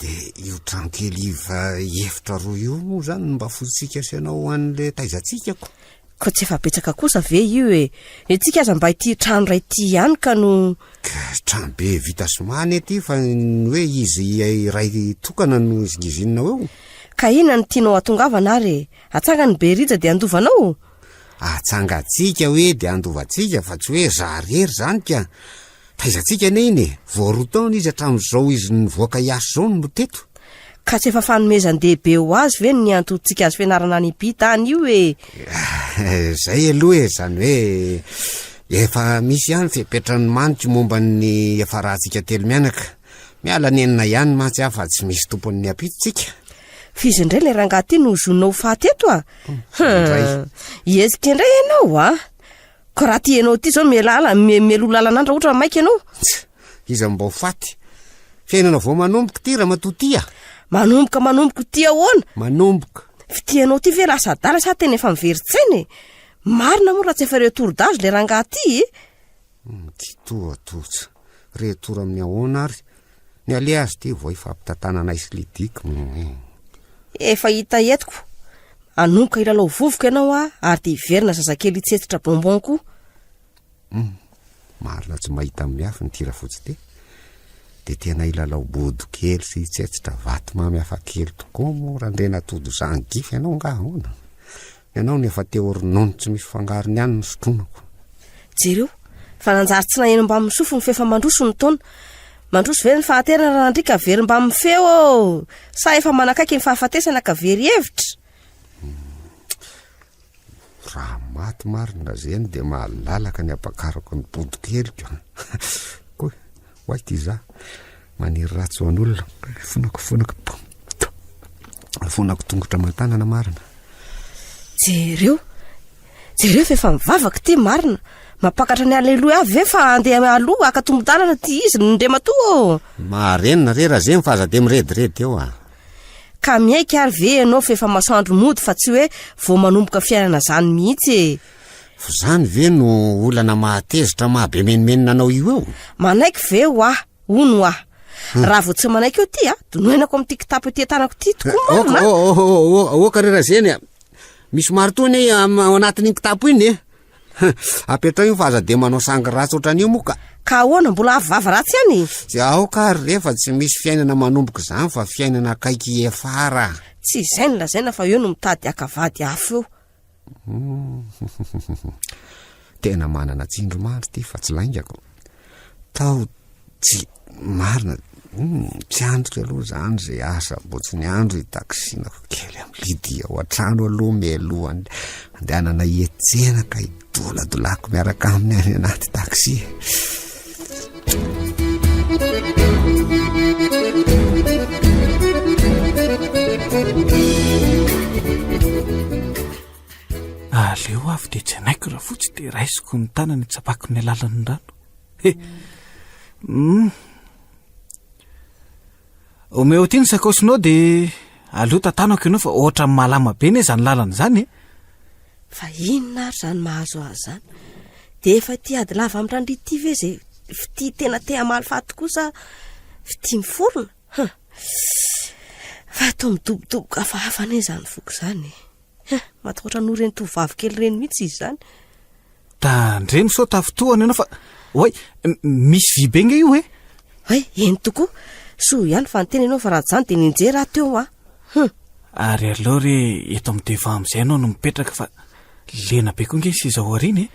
Dia io trano kely iva efitra roa io moa izany no mba fotsika sy ianao ho an'ilay taizantsika ko. Ka tsy efa betsaka kosa ve io e? Ny antsika aza mba ity trano iray ity ihany ka no. Ka trano be vita soma anie ity fa ny hoe izy iray tokana no izingizinina eo. Ka inona no tianao hatongavana ary e? Atsangany be rija dia handovanao? Atsangantsika hoe dia handovantsika fa tsy hoe za rery izany ka. Taizantsika anie iny e! Vao roa taona izy hatramin'izao izy nivoaka hiasa izao no teto. Ka tsy efa fanomezan-dehibe ho azy ve ny niantoantsika azy fianarana any am-pita any io e? Izay aloha e, izany hoe efa misy ihany fepetra nomaniko momba ny hiafarantsika telo mianaka. Miala nenina ihany mantsy aho fa tsy misy tompon'ny ampitso tsika. F'izy indray ilay rangahy ity no zonao ho faty eto a! Indray. Hihetsika indray ianao a! Ka raha ty ianao ty zao mialala, mialoha lalana any raha ohatra maika ianao. Tsa, iza mba ho faty? Fiainana vao manomboka ity ramatoa ty a! Manomboka manomboka ity ahoana? Manomboka. F'ity ianao ty ve lasa adala sa tena efa miverin-tsaina e? Marina moa raha tsy efa retour d'âge le rangahy ty e! Kitoatoa tsa, retour amin'ny ahoana ary? Ny aleha azy ity vao hifampitantananay sy Lydie ko. Efa hita eto ko. Hanomboka hilalao vovoka ianao a, ary dia hiverina zazakely hitsetsitra bonbon koa. Hum, marina tsy mahita miafina ity rafotsy ity. Dia tena hilalao bodo kely sy hitsetsitra vatomamy hafakely tokoa moa Randrianatodo Jean Gify ianao angaha ahoana? Ny anao no efa te ho ronono tsy misy fangarony ihany no sotroinako. Jereo, fa nanjary tsy naheno mbamin'ny sofiny f'efa mandroso ny taona. Mandroso ve ny fahaterana Ranandria ka very mbamin'ny feo ô? Sa efa manakaiky ny fahafatesana ka very hevitra? Raha maty marina zeny dia mahalalaka ny ampakarako ny bodokeliko. Koy, ho ahy ty za. Maniry ratsy ho an'olona. Fonako, fonako. Fonako tongotra aman-tanana marina. Jereo, jereo fa efa mivavaka ity marina. Mampakatra ny aleloia avy ve fa andeha aloha haka tombon-dalana ity izy Ndrematoa ô! Maharenina re Razemy fa aza dia mirediredy eo a! Ka miaiky ary ve ianao fa efa masoandro mody fa tsy hoe vao manomboka fiainana zany mihitsy e! Fa zany ve no olana mahatezitra maha be menomenona anao io eo? Manaiky ve ho ahy, hono ho ahy. Raha vao tsy manaiky eo ty a, donoinako amin'ity kitapo ety an-tanako ity tokoa marina a! Oka, oh, oka re Razeny a! Misy maritoa anie ao anatin'iny kitapo iny e! Apetraho iny fa aza dia manao sangy ratsy ohatran'io moa ka. Ka ahoana, mbola avy vava ratsy ihany? Tsy aoka ary re fa tsy misy fiainana manomboka izany fa fiainana akaiky hiafara. Tsy izay no lazaina fa eo no mitady haka vady hafa eo. Tena manana tsindrimandry ity fa tsy laingako. Tao tsy marina tsy andriko aloha izany izay asa mbotsy ny andro hitakisinako kely amin'i Lydia ao an-trano aloha mialohan'ny andehanana hiantsena ka hidoladolako miaraka aminy any anaty taxi. Aleo avy dia tsenaiko Rafotsy dia raisiko ny tanany tsapako ny alalan'ny rano. He! Mm. Omeo aty ny sakaosinao dia aleo tantanako ianao fa ohatran'ny malama be anie izany lalana izany e. Fa inona ary izany mahazo azy izany? Dia efa ity ady lava amin-dRandria ity ve izay fitia tena te hamaly faty tokoa sa fitia miforona? Huh. Fa toa midobodoboka hafahafa anie izany foko izany e. Huh, matahotra an'io ireny tovovavy kely ireny mihitsy izy izany. Tandremo sao tafintohana ianao fa oay, misy vy be nge io e! Oay, eny tokoa. Soa ihany fa niteny ianao fa raha tsy izany dia nianjera aho teo an. Hum. Ary aleo re eto amin'ny devant amin'izay ianao no mipetraka fa lena be koa nge ny seza ao aoriana e!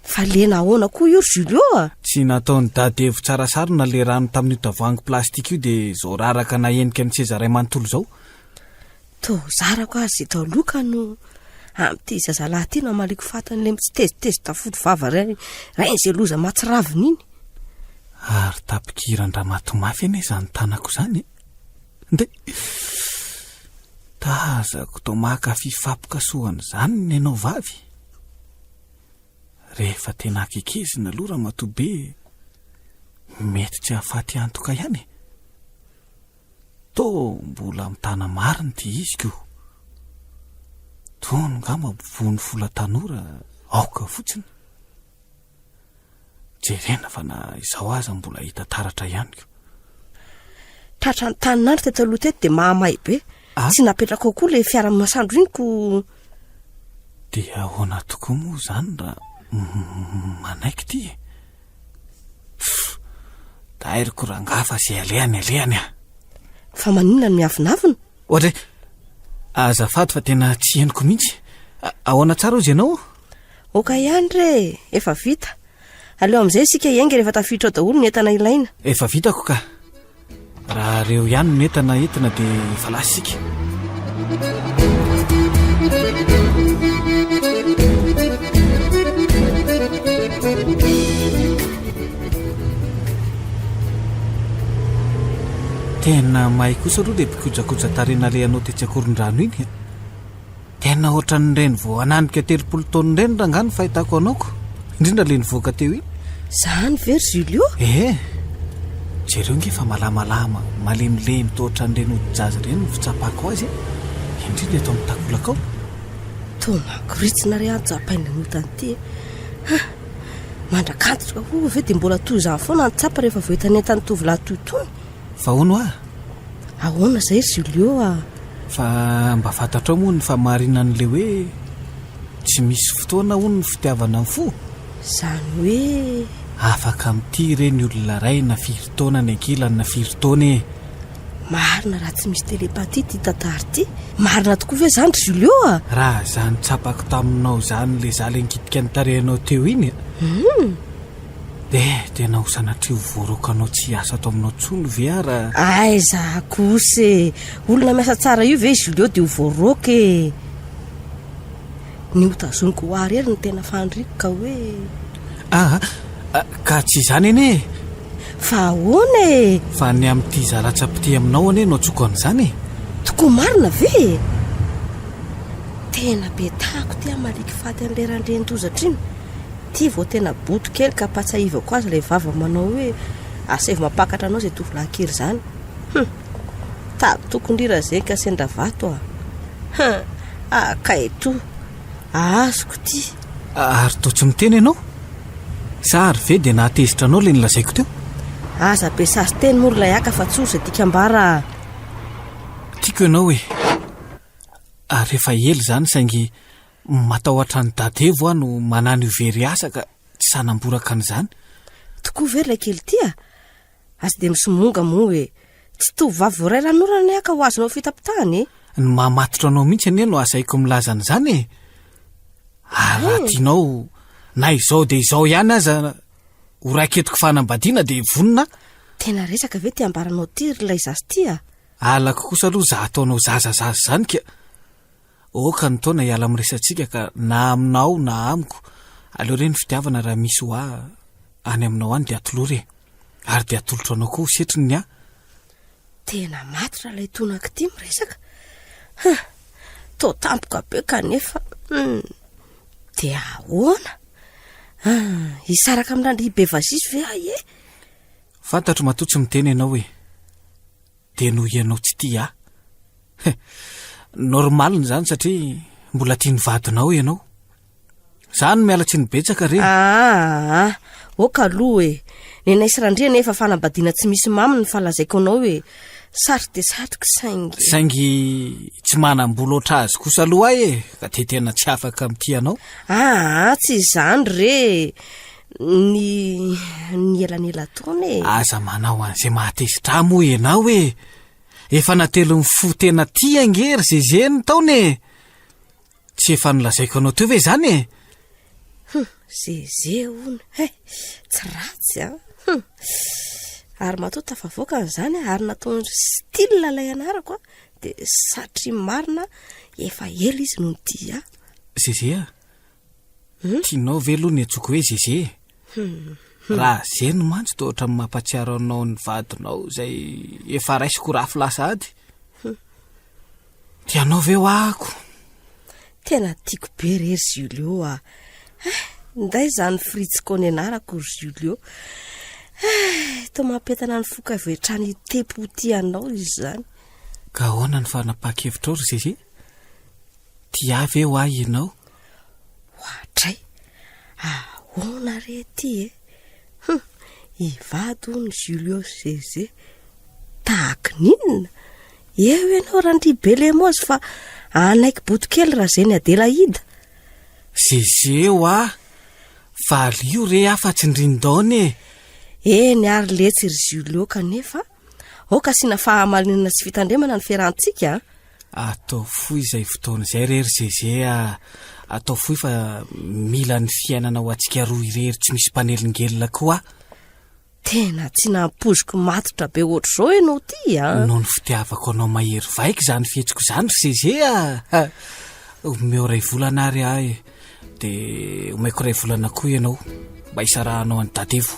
Fa lena ahoana koa io ry Julio a? Tsy nataon'i Dadevo tsara sarona le rano tamin'io tavoahangy plastique io dia izao raraka nahenika ny seza iray manontolo izao. Toa zarako azy eto aloha ka no amin'ity zazalahy ity no hamaliako faty an'ilay mitsitezitezitra fody vava rain'izay loza mahatsiravina iny. Ary tapikiran-dramatoa mafy anie izany tanako izany e! Ndeha! Tazako toa maka fifampikasohana izany ny anao vavy. Rehefa tena akekezina aloha ramatoa be, mety tsy hahafaty antoka ihany e! Toa mbola mitana marina ity izy ko. Tony ngamba vono vola tanora aoka fotsiny. Jerena fa na izao aza mbola hita taratra ihany ko. Tratra ny tanin'andro teto aloha teto dia mahamay be. Ah? Tsy napetraka ao koa ilay fiara masoandro iny ko. Dia ahoana tokoa moa izany raha manaiky ity e? Pff! Tairiko rangahy fa izay alehany alehany ah! Fa maninona no miavonavona? Ohatra hoe, azafady fa tena tsy henoko mihitsy. Ahoana tsara hozy ianao? Oka ihany re e! Efa vita. Aleo amin'izay isika hiainga rehefa tafiditra ao daholo ny entana ilaina. Efa vitako ka. Raha reo ihany no entana entina dia efa lasa isika. Tena mahay kosa aloha ilay mpikojakoja tarehy nalehanao tetsy Ankorondrano iny a. Tena ohatran'ireny vao hananika 30 taona ireny rangahy ny fahitako anao ko. Indrindra ilay nivoaka teo iny. Zany ve ry Julio? Ee. Jereo nge fa malamalama, malemilemy toa ohatran'ireny hodi-jaza ireny ny fitsapako azy e. Indrindra eto amin'ny takolaka ao. Toa makoritsina re aho tsapaina ny otany ity e. Ha! Mandrak'antitra koa ve dia mbola toy izany foana ny tsapa rehefa voaentanentan'ny tovolahy toy itony? Fa hono hoa? Ahoana izay ry Julio a? Fa mba fantatrao moa ny fahamarinan'ilay hoe tsy misy fotoana hono ny fitiavana ny fo? Izany hoe. Afaka mitia re ny olona iray na firy taona ny ankilany na firy taona e! Marina raha tsy misy télépathie ity tantara ity. Marina tokoa ve izany ry Julio a? Raha izany tsapako taminao izany ilay za ilay nikitika ny tarehinao teo iny a! Hum! Eh, tena ho sanatria ho voaroakanao tsy hiasa ato aminao intsony ve aho raha. Aiza kosa e! Olona miasa tsara io ve i Julio dia ho voaroaka e! Ny ho tazoniko ho ahy irery no tena faniriako ka hoe. Aa, ka tsy izany anie e! Fa ahoana e? Fa ny amin'ity za latsa-pitia aminao anie no antsoiko an'izany e! Tokoa marina ve e? Tena be tahako ity hamaliako faty an'ilay randrian-dozatra iny. Ity vao tena boto kely ka ampahatsiahivako azy ilay vava manao hoe asaivo mampakatra anao izay tovolahy kely izany. Hum! Taby tokony ry Razeky ka sendra vato a! Hum! Ah kay to! Azoko ity! Ary toa tsy miteny ianao? Sa ary ve dia nahatezitra anao ilay nolazaiko teo? Aza be sasy teny moa ry Laiaka fa tsory izay tiako ambara a! Tiako ianao e! Ary efa ela izany saingy matahotra an'i Dadevo aho no manano io very asa ka tsy sahy namboraka an'izany. Tokoa ve ry Laikely ity a? Aza dia misomonga moa e! Tsy tovovavy voaray ranonorana anie aho ka ho azonao fitapitahana e! Ny maha matotra anao mihitsy anie no ahasaiko milaza an'izany e! Ary raha tianao na izao dia izao ihany aza ho raiketiko fanambadiana dia vonona aho. Tena resaka ve ity ambaranao ity ry ilay zaza ity a? Halako kosa aloha za ataonao zazazaza izany ka! Aoka ny taona hiala amin'ny resatsika ka na aminao na amiko, aleo re ny fitiavana raha misy ho ahy any aminao any dia atolory e! Ary dia atolotro anao koa ho setriny ny ahy. Tena matotra ilay tonaka ity miresaka. Hum, toa tampoka be kanefa hum, dia ahoana? Hum, hisaraka amin'i Randria Bevazisy ve aho e? Fantatro matoa tsy miteny ianao e! Dia noho ianao tsy tia ahy. He, normal izany satria mbola tia ny vadinao ianao. Za no miala tsiny betsaka re. Aa, ok aloha e. Nenay sy Randria anie efa fanambadiana tsy misy maminy fa lazaiko anao e. Sarotra dia satriko saingy. Saingy tsy manam-bola oatra azy kosa aloha ahy e, ka dia tena tsy afaka mitia anao. Aa, tsy izany re e. Ny ny elanelan-taona e. Aza manao an'izay mahatezitra ahy moa ianao e. Efa natelin'ny fo tena tia ange ry Zeze ny taona e. Tsy efa nolazaiko anao teo ve izany e? Hum, Zeze hono, he, tsy ratsy an. Hum. Ary matoa tafavoaka an'izany ary nataony style ilay anarako an, dia satria marina efa ela izy no nitia ahy. Zeze a, Tianao ve aloha ny antsoiko hoe Zeze e? Raha zeny mantsy toa ohatran'ny mampahatsiaro anao ny vadinao izay efa raisiko rafy lasa ady. Tianao ve ho ahako? Tena tiako be re ry Julio a! Eh, nday izany fritsiko ny anarako ry Julio. Eh, toa mampentana ny foko avy hatrany hitepo ho tia anao izy izany. Ka ahoana ny fanapahan-kevitrao ry Zeze? Tia ahy ve ho ahy ianao? Oadray! Ahoana re ity e? Hum! Hivady hono Julio Zeze. Tahaky ny inona? Eo ianao Randria Belemozy fa hanaiky botokely Razeny Adelaida. Zeze hoa! Valio re aho fa tsindrin-daona e! Eny ary letsy ry Julio kanefa aoka asiana fahamarinana sy fitandremana ny fiarahantsika a! Atao fohy izay fotoana izay re ry Zeze a! Atao fohy fa mila ny fiainana ho antsika roa irery tsy misy mpanelingelina koa aho. Tena tsy nampoiziko matotra be ohatr'izao ianao ity a! Noho ny fitiavako anao mahery vaika izany fihetsiko izany ry Zeze a! Omeo iray volana ary aho e! Dia omeko iray volana koa ianao mba hisarahanao an'i Dadevo.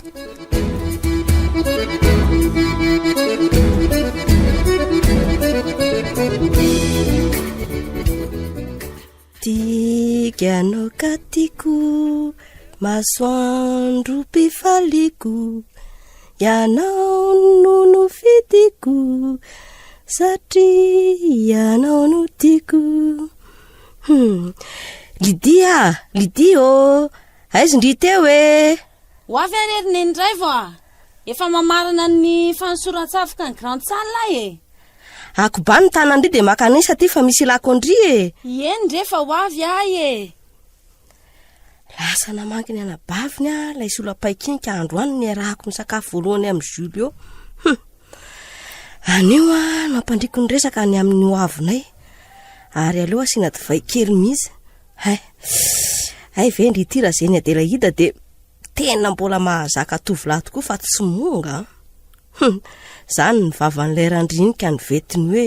Tiako ianao ka tiako, masoandro mpifaliko, ianao no nofidiko satria ianao no tiako. Hum. Lydia a! Lydia ô! Aiza ndry teo e? Ho avy ary ry Neny Raivo a! Efa mamarana ny fanosoran-tsavoka ny grande salle aho e! Akobano ny tanan-dry dia maka an'isa aty fa misy ilako an-dry e! Eny re fa ho avy ahy e! Lasa namangy ny anabaviny aho ilay solampaikinika androany niarahako nisakafo voalohany amin'i Julio. Hum. Anio aho no hampandriako ny resaka ny amin'ny hoavinay. Ary aleo asiana divay kely mihitsy. Hay, hay ve ndry ity Razeny Adelaida dia tena mbola mahazaka tovolahy tokoa fa tsy monga an. Hum, zany ny vavan'ilay randriny ka ny vetiny hoe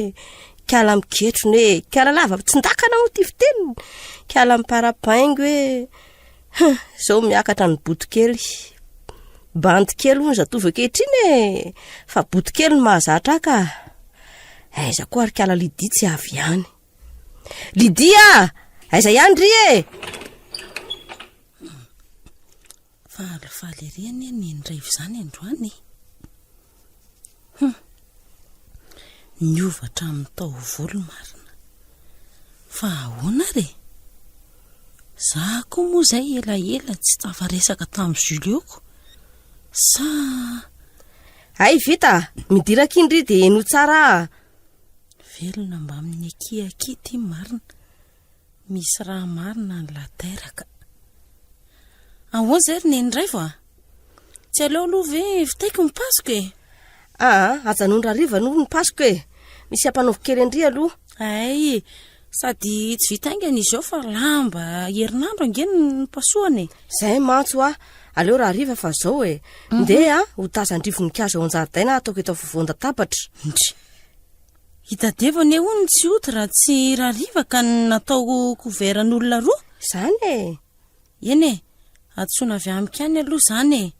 kala miketrona e, kala lava tsindakana moa ty fiteniny, kala miparapaingo e. Hum, zao miakatra ny botokely. Bandy kely hono zatovo ankehitriny e, fa botokely no mahazatra ahy ka. Aiza koa ary kala Lydie tsy avy ihany. Lydie a! Aiza ihany ry e? Falifaly ery anie ny Raivo izany androany e. Hum. Niova hatramin'ny taovolo marina. Fa ahoana ary e? Za koa moa izay elaela tsy tafaresaka tamin'i Julio-ko. Sa... Hay vita! Midira akia ndry dia henoy tsara a! Velona mbamin'ny akia akia ity marina. Misy raha marina ny la terre ka. Ahoana izay ry Neny Raivo a? Tsy aleo aloha ve vitaiko ny pasiko e? Aa, ajanony rahariva aloha ny pasiko e! Misy ampanaoviko kely an-dry aloha. Hay, sady tsy vita haingana izy eo fa lamba herinandro ange no nopasohana e! Izay mantsy hoa, aleo rahariva fa izao e! Ndeha ho tazan-dry voninkazo ao an-jaridaina ataoko eto afovoan-databatra. Ndry! Hitadiavo anie hono ny tsy ody raha tsy rahariva ka natao couvert an'olona roa. Izany e! Eny e! Hadisoana avy amiko ihany aloha izany e!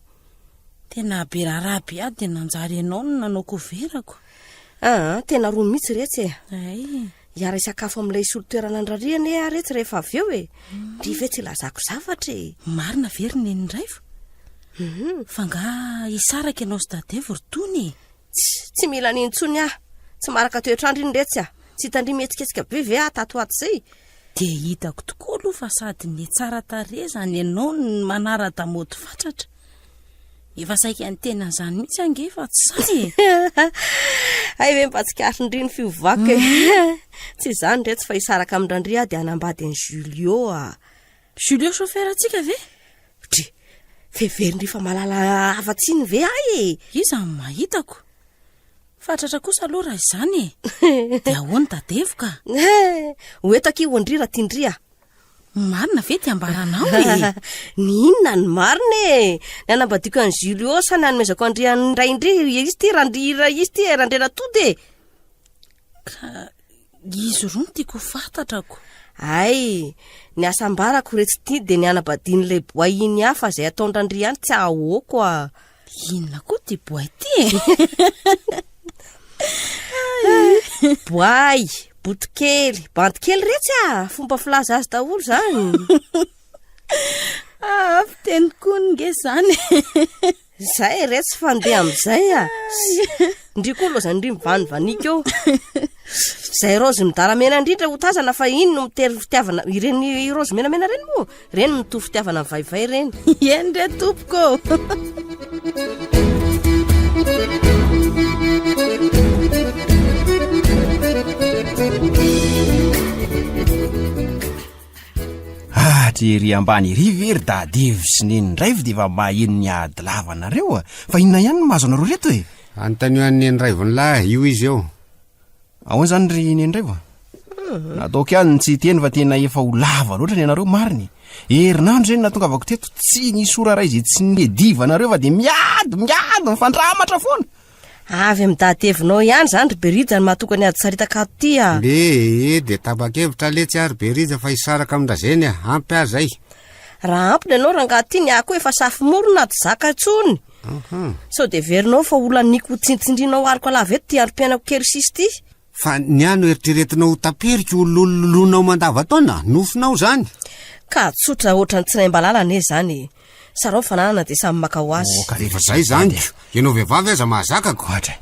Tena be raharaha be aho dia nanjary ianao no nanao couvert-ko. Aa, tena roa mihitsy retsy e! Hay. Hiara-hisakafo amin'ilay hisolo toerana an-dRaria anie aho retsy rehefa avy eo e! Ndry ve tsy ilazako zavatra e! Marina ve ry Neny Raivo? Fa angaha hisaraka ianao sy Dadevo ry Tony e? Tss, tsy mila an'iny intsony aho. Tsy maharaka toetr'andro iny retsy a. Tsy hitan-dry mihetsiketsika be ve aho tato ho ato izay? Dia hitako tokoa aloha fa sady nihatsara tarehy izany ianao no manara-damaody fatratra. Efa saika niteny an'izany mihitsy ange fa tsy sahy e! Hay ve mba tsikaritrin-dry ny fiovako e! Tsy izany retsy fa hisaraka amin-dRandria aho dia hanambady an'i Julio a! Julio chauffeur-ntsika ve? Dry, feverindry fa malala afa-tsy iny ve ahy e? Iza no mahitako? Fatratra kosa aloha raha izany e! Dia ahoana dadevoka? Ho eto akia hoan-dry raha tian-dry a! Marina ve ty ambaranao e? Ny inona ny marina e? Ny hanambadiako an'i Julio sa ny hanomezako an-dry an'ny rain-dry? Izy ity Randria, izy ity e, Randrianatody e! Ka Izy roa no tiako ho fantatra ko. Hay, ny asa ambarako retsy ity dia ny hanabadian'ilay boay iny hafa izay ataon-dRandria ihany tsy ahoako a. Inona koa ity boay ity e? Boay, botokely, bandy kely retsy a! Fomba filaza azy daholo izany. Ah, fiteny koa nge izany e. Zay re tsy fandeha amizay a! Ndry koa lozan ndry mivanivanika eo. Zay raozy midara mena indrindra ho tazana fa iny no mitery fitiavana ireny raozy menamena ireny moa ireny mitory fitiavana mivaivay ireny. Eny re tompoko ô! Hatry ery ambany ery ve ry Dadevy sy Neny Raivo dia efa maheno ny ady lava anareo a? Fa inona ihany no mahazo anareo reto e? Anontanio an'i Neny Raivon'ny lahy, io izy eo. Ahoana izany ry Neny Raivo a? Nataoko ihany ny tsy hiteny fa tena efa ho lava loatra ny anareo marina e. Herinandro izay no nahatongavako teto, tsy nisy ora iray izay tsy niadivanareo fa dia miady, miady, mifandramatra foana. Avy amin'ny datevinao ihany izany ry Berija no mahatokany ny ady saritaka ato ity a! Ee, dia tapa-kevitra letsy aho ry Berija fa hisaraka amin-dRazeny a! Ampy ahy izay. Raha ampy ny anao rangahy ity, ny ahy koa efa safo-morona tsy zaka intsony. Sao dia heverinao fa ho laniako ho tsintsindrinao aloka lava eto ity androm-piainako kely sisa ity? Fa ny ahy no eritreretinao ho taperiko ho lololonao mandavantaona? Nofinao izany? Ka tsotra ohatran'ny tsinaim-balala anie izany e! Sarao ny fananana dia samy maka ho azy. Oh, ka rehefa zay zany ko, ianao vehivavy aza mahazaka ko. Ohatra.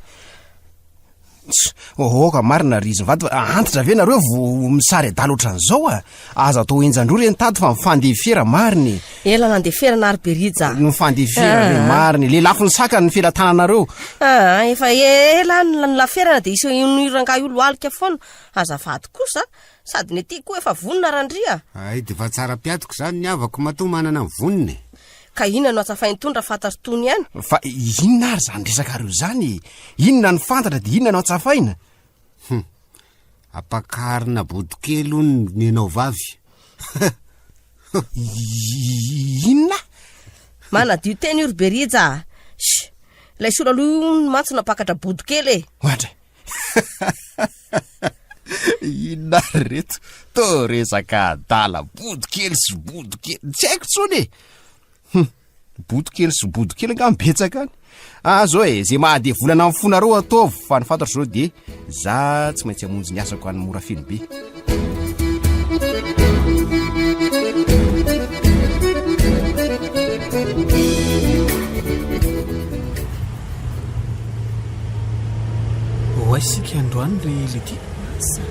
Oh, ka marina ry izy mivady fa antitra ve nareo vao misary adala ohatran'izao a? Aza atao henjan-droa re ny tady fa mifandefera marina e. Ela nandeferana ary Berija. Mifandefera re marina e. Lelafo ny saka ny felatananareo. Ah, efa ela nilaferana dia isehoan'io rangahy io lohalika foana. Azafady kosa. Sady ny aty koa efa vonona Randria. Hay dia efa tsara mpiatiko izany ny havako matoa manana ny vonona e. Ka inona no atsafain'i Tony raha fantatr'i Tony ihany? Fa inona ary izany resakareo izany e? Inona no fantatra dia inona no atsafaina? Hum. Ampakarina bodokely hono ny anao vavy. Inona? Manadio tena io ry Berija a! Sh! Ilay sola aloha io hono mantsy nampakatra bodokely e! Ohatra. Inona ary reto? Toa resaka adala bodo kely sy bodo kely. Tsy haiko intsony e. Hum, bodo kely sy bodo kely angamba betsaka any. Ah zao e, ze maha-devolana amin'ny fonareo ataovy fa ny fantatro zao de za tsy maintsy hamonjy ny asako any Morafeno be. Ho aiza isika androany ry Lydie? Asa.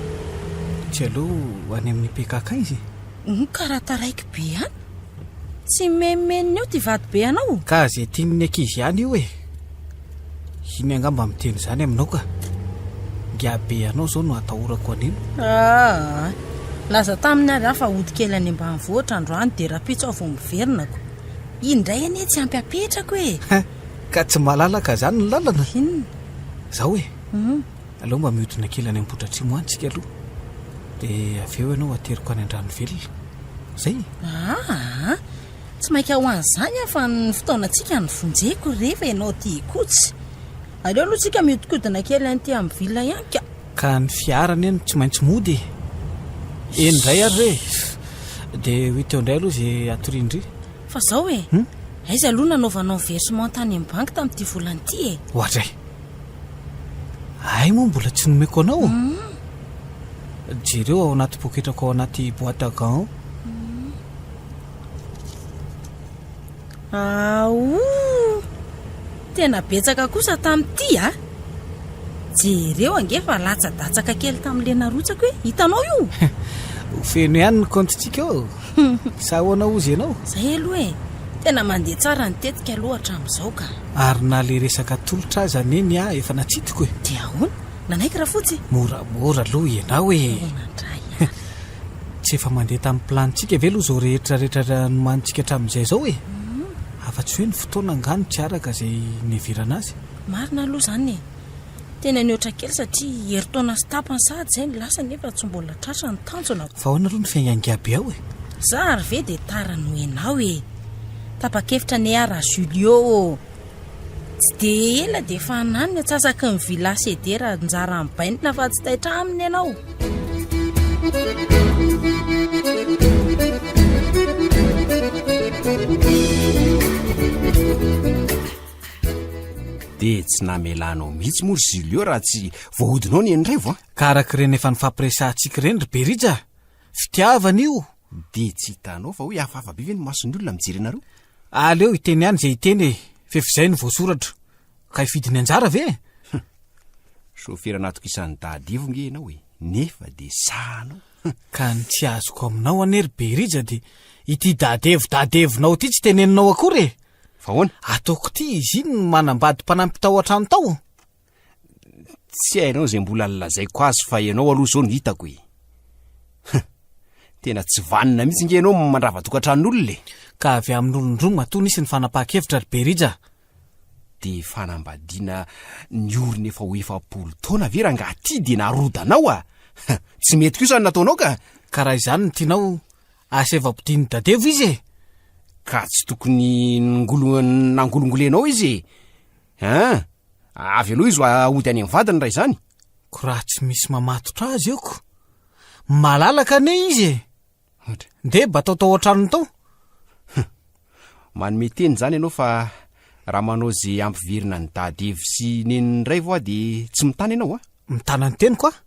Tsy aleo any amin'ny PKK izy e? Hum, karaha taraiky be any. Tsy mimenomenona eo ty vady be anao. Ka ze tian'ny ankizy ihany io e! Iny angamba miteny izany aminao ka. Ngiahy be anao izao no atahorako an'ino. Aa! Laza taminy ary aho fa hody kely any ambanivohitra androany dia rahampitso aho vao miverina ko. Iny indray anie tsy ampy apetrako e! Ka tsy malalaka izany ny lalana? Inona? Izao e! Aleo mba mihodina kely any Ambohidratrimo any tsika aloha. Dia avy eo ianao ateriko any Andranovelona. Zay e! Aa! Tsy maika ho an'izany aho fa ny fotoanantsika no vonjeko rehefa ianao aty Ikotsy. Aleo aloha tsika mihodinkodina kely any aty amin'ny villa ihany ka. Ka ny fiara anie no tsy maintsy mody e! Eny indray ary re e! Dia ho hita eo indray aloha izay hatorian-dry. Fa zao e! Aiza aloha nanaovanao versement tany amin'ny banky tamin'ity volana ity e? Oadray! Hay moa mbola tsy nomeko anao? Jereo ao anaty poketrako ao anaty boîte à gants ao. Aouu! Tena betsaka kosa tamin'ity a! Jereo ange fa latsadatsaka kely tamin'ilay narotsako e! Hitanao io? Ho feno ihany ny kaontintsika ao. Sa ahoana hozy ianao? Zay aloha e! Tena mandeha tsara ny tetika aloha hatramin'izao ka. Ary na le resaka tolotra aza anie ny ahy efa natsidiko e! Dia ahoana? Nanaiky Rafotsy? Moramora aloha ianao e! Ahoana indray ary? Tsy efa mandeha tamin'ny planintsika ve aloha izao rehetra rehetra nomanintsika hatramin'izay izao e? Afa-tsy hoe ny fotoana angaha no tsy araka izay niheverana azy. Marina aloha izany e! Tena nihoatra kely satria herintaona sy tapany sahady izay no lasa nefa tsy mbola tratra ny tanjona. Fa ahoana aloha ny fiaingan'ingahy ao e? Za ary ve dia tara noho ianao e! Tapa-kevitra anie aho raha Julio ô! Tsy dia ela dia efa hanano ny antsasaky ny villa CD raha anjaran'i Bainina fa tsy taitra aminy ianao. Dia tsy namelanao mihitsy moa ry Julio raha tsy voahodinao ny an'i Raivo a! Ka araka ireny efa nifampiresahantsika ireny ry Berija a! Fitiavana io! Dia tsy hitanao fa hoe hafahafa be ve ny mason'ny olona mijery anareo? Aleo hiteny ihany izay hiteny e! F'efa izay no voasoratra. Ka hifidy ny anjara ve e? Hum! Sôfera natokisan'i Dada Ivo nge ianao e! Nefa dia sahanao. Hum! Ka ny tsy azoko aminao anie ry Berija dia ity Dadevo Dadevonao ity tsy teneninao akory e! Fa ahoana? Ataoko ity izy iny no manambady mpanampy tao an-trano tao. Tsy hainao izay mbola nolazaiko azy fa ianao aloha izao no hitako e. Hum, tena tsy vanona mihitsy nge ianao mandrava tokantranon'olona e. Ka avy amin'olon-droa matoa nisy ny fanapahan-kevitra ry Berija a. Dia fanambadiana niorina efa ho 40 taona ve rangaha ty dia narodanao a? Tsy mety kosa ny nataonao ka. Ka raha izany no tianao, asaivo ampodian'i Dadevo izy e. Ka tsy tokony nongolo- nangolongolenao izy e. Hein! Avy aloha izy hody any amin'ny vadiny raha izany. Ko raha tsy misy mamatotra azy eo ko. Malalaka anie izy e! Ndeha batao tao an-tranony tao. Manome teny izany ianao fa raha manao ze hampiverina an'i Dada Evo sy Neny indray vao aho dia tsy mitana ianao a! Mitana ny teniko aho.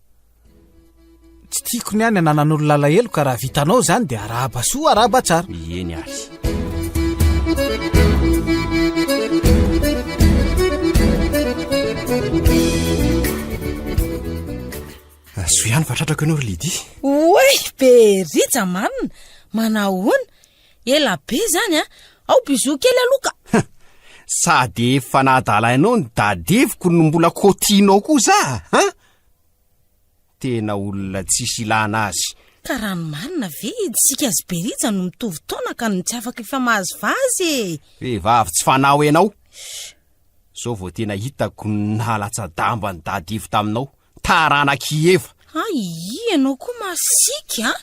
Tsy tiako ny ahy ny ananan'olona alahelo ka raha vitanao izany dia arahaba soa arahaba tsara. Eny ary. Soa ihany fa tratrako ianao ry Lydie. Oay, be rija marina. Manahoana? Ela be izany a! Ao bisous kely aloha ka! Sady efa nahadalainao ny dadeviko no mbola kotianao koa za an! Tena olona tsisy ilana azy. Ka raha ny marina ve isika sy Berija no mitovy taona ka no tsy afaka hifamazivazy e! Vehivavy tsy fanao ianao. Zao vao tena hitako ny nahalatsa-damba an'i Dadivo taminao. Taranak'i Eva. Hay, ianao koa masiaka a!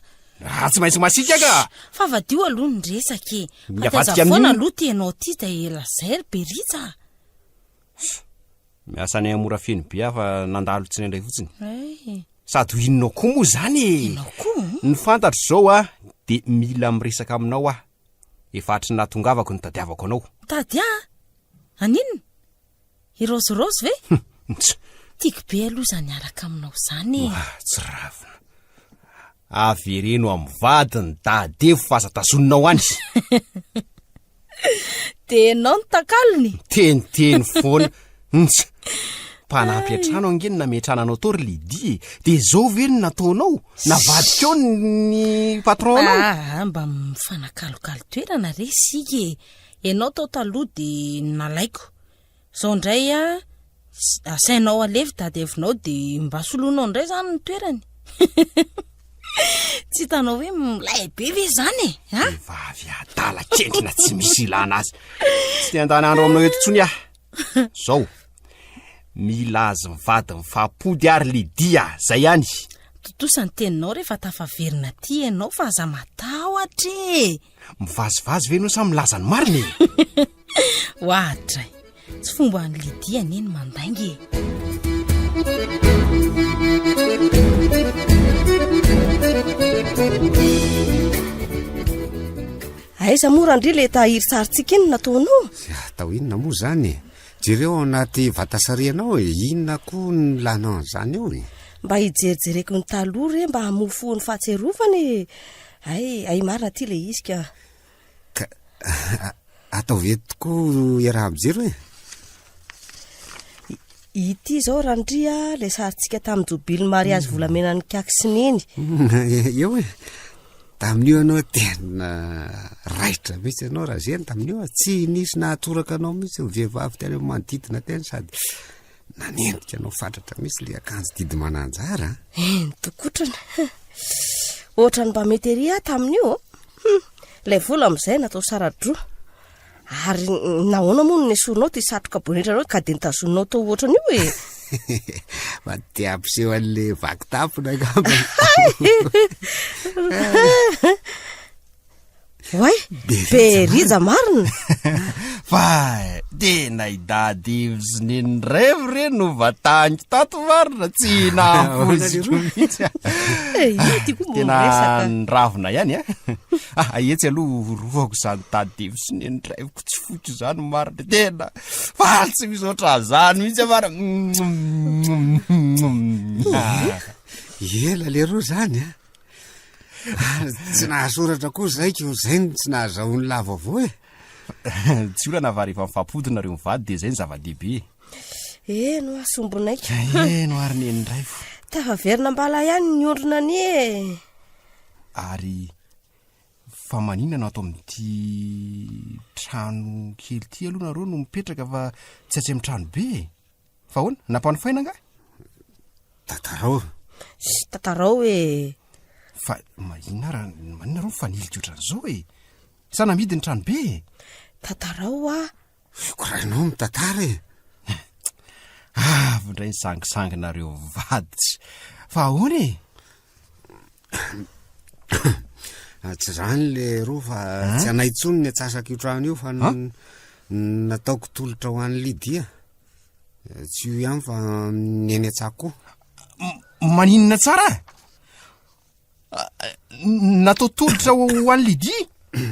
Raha tsy maintsy masiaka ka! Fa vadio aloha ny resaka e! Ny Fa taiza avadika foana amin'io. aloha ty ianao ty dia ela zay ry Berija a! Miasa any Morafeno be aho fa nandalo tsindraindray fotsiny. Hay. Sady ho inona koa moa izany e! Ianao koa? Ny fantatro izao a, dia mila miresaka aminao aho. Efa hatry ny nahatongavako no tadiavako anao. Mitady ahy? Haninona? I Raozy Raozy ve? Ntsa. Tiako be aloha izany hiaraka aminao izany e. Mahatsiravina. Avereno amin'ny vadiny Dadevo fa aza tazoninao any. Dia ianao no takalony? Miteniteny foana. Ntsa. Mpanampy an-trano ange no nametrahana anao tao ry Lydie e. Dia izao ve no nataonao? Navadika eo ny patron-nao? Ah, mba mifanakalokalo toerana re isika e. Ianao tao taloha dia nalaiko. Zao indray a, asainao alefa tadiavinao dia mba soloinao indray zany ny toerany. Tsy hitanao hoe milay be ve zany e? A? Vehivavy adala kentrina tsy misy ilana azy. Tsy te handany andro aminao eto intsony aho. Zao, mila azy mivady mifampody ary Lydia, zay ihany. Tontosa ny teninao rehefa tafaverina aty ianao fa aza matahotra e! Mivazivazy ve ianao sa milaza ny marina e? Oadray, tsy fomba an'i Lydia anie ny mandainga e. Aiza moa Randria le tahiry sarintsika iny nataonao? Atao inona moa zany e? Jereo ao anaty vatasarianao e, inona koa ny ilanao an'izany eo e? Mba hijerijereko ny taloha re mba hamofoho ny fahatsiarovana e! Hay, hay marina ty le izy ka. Ka ataovy eto tokoa iaraha-mijery e. Ity izao Randria le sarintsika tamin'ny jobily mariazy volamenan'ny Kaky sy Neny. Eo e. Tamin'io ianao tena raitra mihitsy ianao Razeny tamin'io tsy nisy nahatoraka anao mihitsy ny vehivavy teny amin'ny manodidina teny sady Nanendrika anao fatratra mihitsy le akanjo didy mananjara a. Eny tokotrany. Ohatran'ny mba mety ery aho tamin'io. Hum, ilay vola amin'izay natao sara-droa. Ary nahoana moa no nesorinao ity satroka bonetranao ka dia notazoninao tao ohatran'io e? Mba te hampiseho an'le vaky tampona angamba. Oay, be rija marina. Fa tena i Daddy sy Neny Rêve re no vataniko tato marina, tsy nahapoiziko mihitsy. Eh, io ty koa Tena miresaka. niravina ihany a. Ah, etsy aloha horohako izany Daddy sy Neny Rêve-ko tsy foiko izany marina. Tena faly tsy misy ohatran'izany mihitsy aho marina. Ela leroa zany a. Ary tsy nahasoratra koa zay ko zay no tsy nahazahoan'i lahy vaovao e. Tsy olana fa rehefa mifampody nareo mivady dia zay no zava-dehibe e. Eny hoa sombinaiko. Eny hoa ry neny Raivo. Tafaverina am-bala ihany ny ondrina anie e. Ary fa maninona no ato amin'ity trano kely ity aloha nareo no mipetraka fa tsy atsy amin'ny trano be e? Fa ahoana? Nampanofaina angaha? Tantarao. Sy tantarao e. Fa maninona raha maninona nareo mifanilika ohatran'izao e? Sa namidy ny trano be e? Tantarao hoa. Korainao mitantara e. Avy indray ny sangisanginareo vady. Fa ahoana e? Ah, tsy zany le roa fa tsy anay intsony ny atsasak'io trano io fa nataoko tolotra ho an'i Lydia. Eh, tsy io ihany fa ny eny an-tsaha koa. Maninona tsara? Ah, natao tolotra ho an'i Lydia?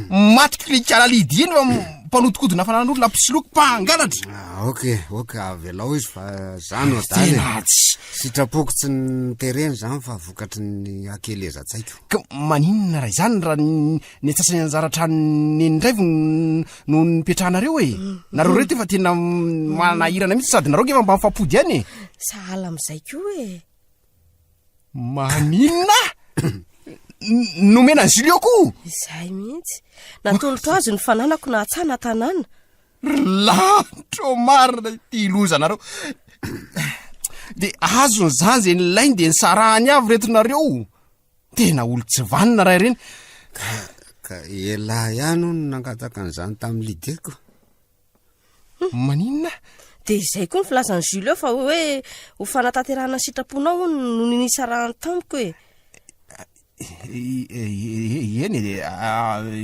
Matiko le ikala Lydia iny fa mpanodikodina fananan'olona mpisoloky mpangalatra. Ah, ok, ok, avelao izy fa za no adala e. Tena tsy. Sitrapoko tsy nitereny zany fa vokatry ny hakelezan-tsaiko. Ka maninona raha izany raha ny ny antsasany anjara trano neny indray vo no nipetrahanareo e? Nareo reto efa tena manahirana mihitsy sady nareo efa mba mifampody ihany e. Sahala amin'izay koa e. Maninona? Nomena an'i Julio koa? Izay mihitsy. Natolotro azy ny fananako na tsaha na tanàna. Ry lanitra ô marina ity lozanareo. Dia azony izany izay nilainy dia nisarahany avy reto nareo. Tena olo tsy vanona raha ireny. Ka, ka elah ihany hono nangataka an'izany tamin'i Lydia ko. Maninona? Dia izay koa ny filazan'i Julio fa hoe ho fanatanterahana ny sitraponao hono no nisarahany tamiko e. Eny e,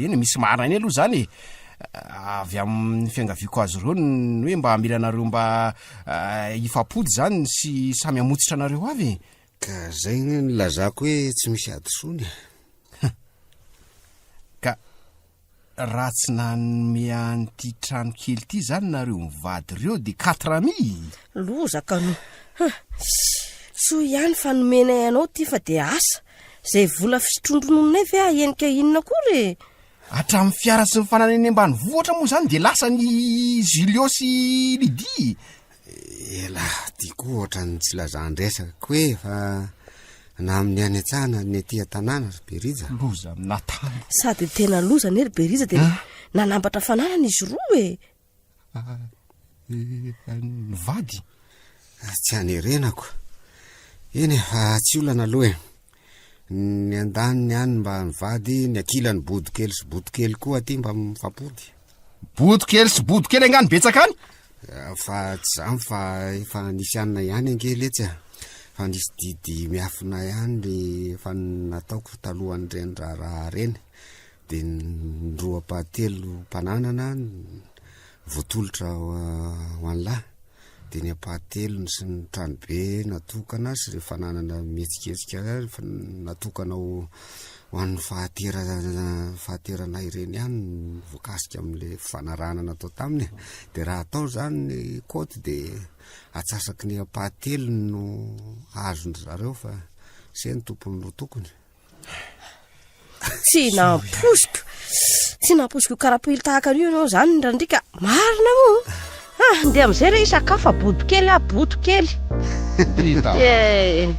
eny e, misy marina ihany aloha izany e. Avy amin'ny fiangaviako azy ireo ny hoe mba hamela anareo mba hifampody izany sy samy hamotsitra anareo avy e. Ka zay anie nilazako hoe tsy misy hadisoana e. Ka. Raha tsy nanome an'ity trano kely ity izany nareo mivady ireo dia quatre amis. Loza ka no. Huh. Soa ihany fa nomenay anao ity fa dia asa. Izay vola fisotroan-dronononay ve hahenika inona akory e? Hatramin'ny fiara sy ny fananana eny ambanivohitra moa izany dia lasan'i Julio sy Lydie. Elah ty koa ohatran'ny tsy lazan-dresaka ko e fa na amin'ny any an-tsaha na ny aty an-tanàna ry Berija. Loza amin'Atamo. Sady tena loza anie ry Berija dia nanambatra fananana izy roa e. Ny vady? Tsy anerenako. Eny e, fa tsy olana aloha e. Ny andaniny any mba mivady, ny ankilany bodo kely sy boto kely koa aty mba mifampody. Bodo kely sy bodo kely angaha no betsaka any? Fa tsy izany fa efa nisy anona ihany ange letsy a. Fa nisy didy miafina ihany ry efa nataoko talohan'ireny raharaha ireny. Dia ny roa ampahatelo mpananana voatolotra ho an'lahy. Dia ny ampahatelony sy ny tranobe natokana sy ireo fananana mihetsiketsika natokana ho ho an'ny fahatera fahaterana ireny ihany no voakasika amin'ilay fifanarahana natao taminy e. Dia raha atao izany ny kaoty dia atsasaky ny ampahatelony no azon-dry zareo fa se ny tompony no tokony. Tsy nampoiziko. Tsy nampoiziko karapilo tahaka an'io ianao izany Randriaka. Marina moa. Ah, ndeha amin'izay re hisakafo fa bodo kely aho, bodo kely. Eh.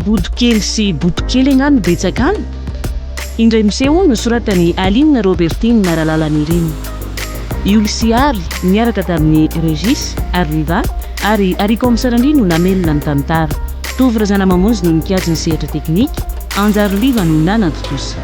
Bodokely sy botokely angaha no betsaka any? Indray miseho nosoratan'i Aline Robertine Ralalanirina. Yoly sy Ary niaraka tamin'i Régis ary Liva ary Aricom Sarandria no namelona ny tantara. Tovo Razanamamonjy no nikajy ny sehatra teknika, Anjary Liva no nanatontosa.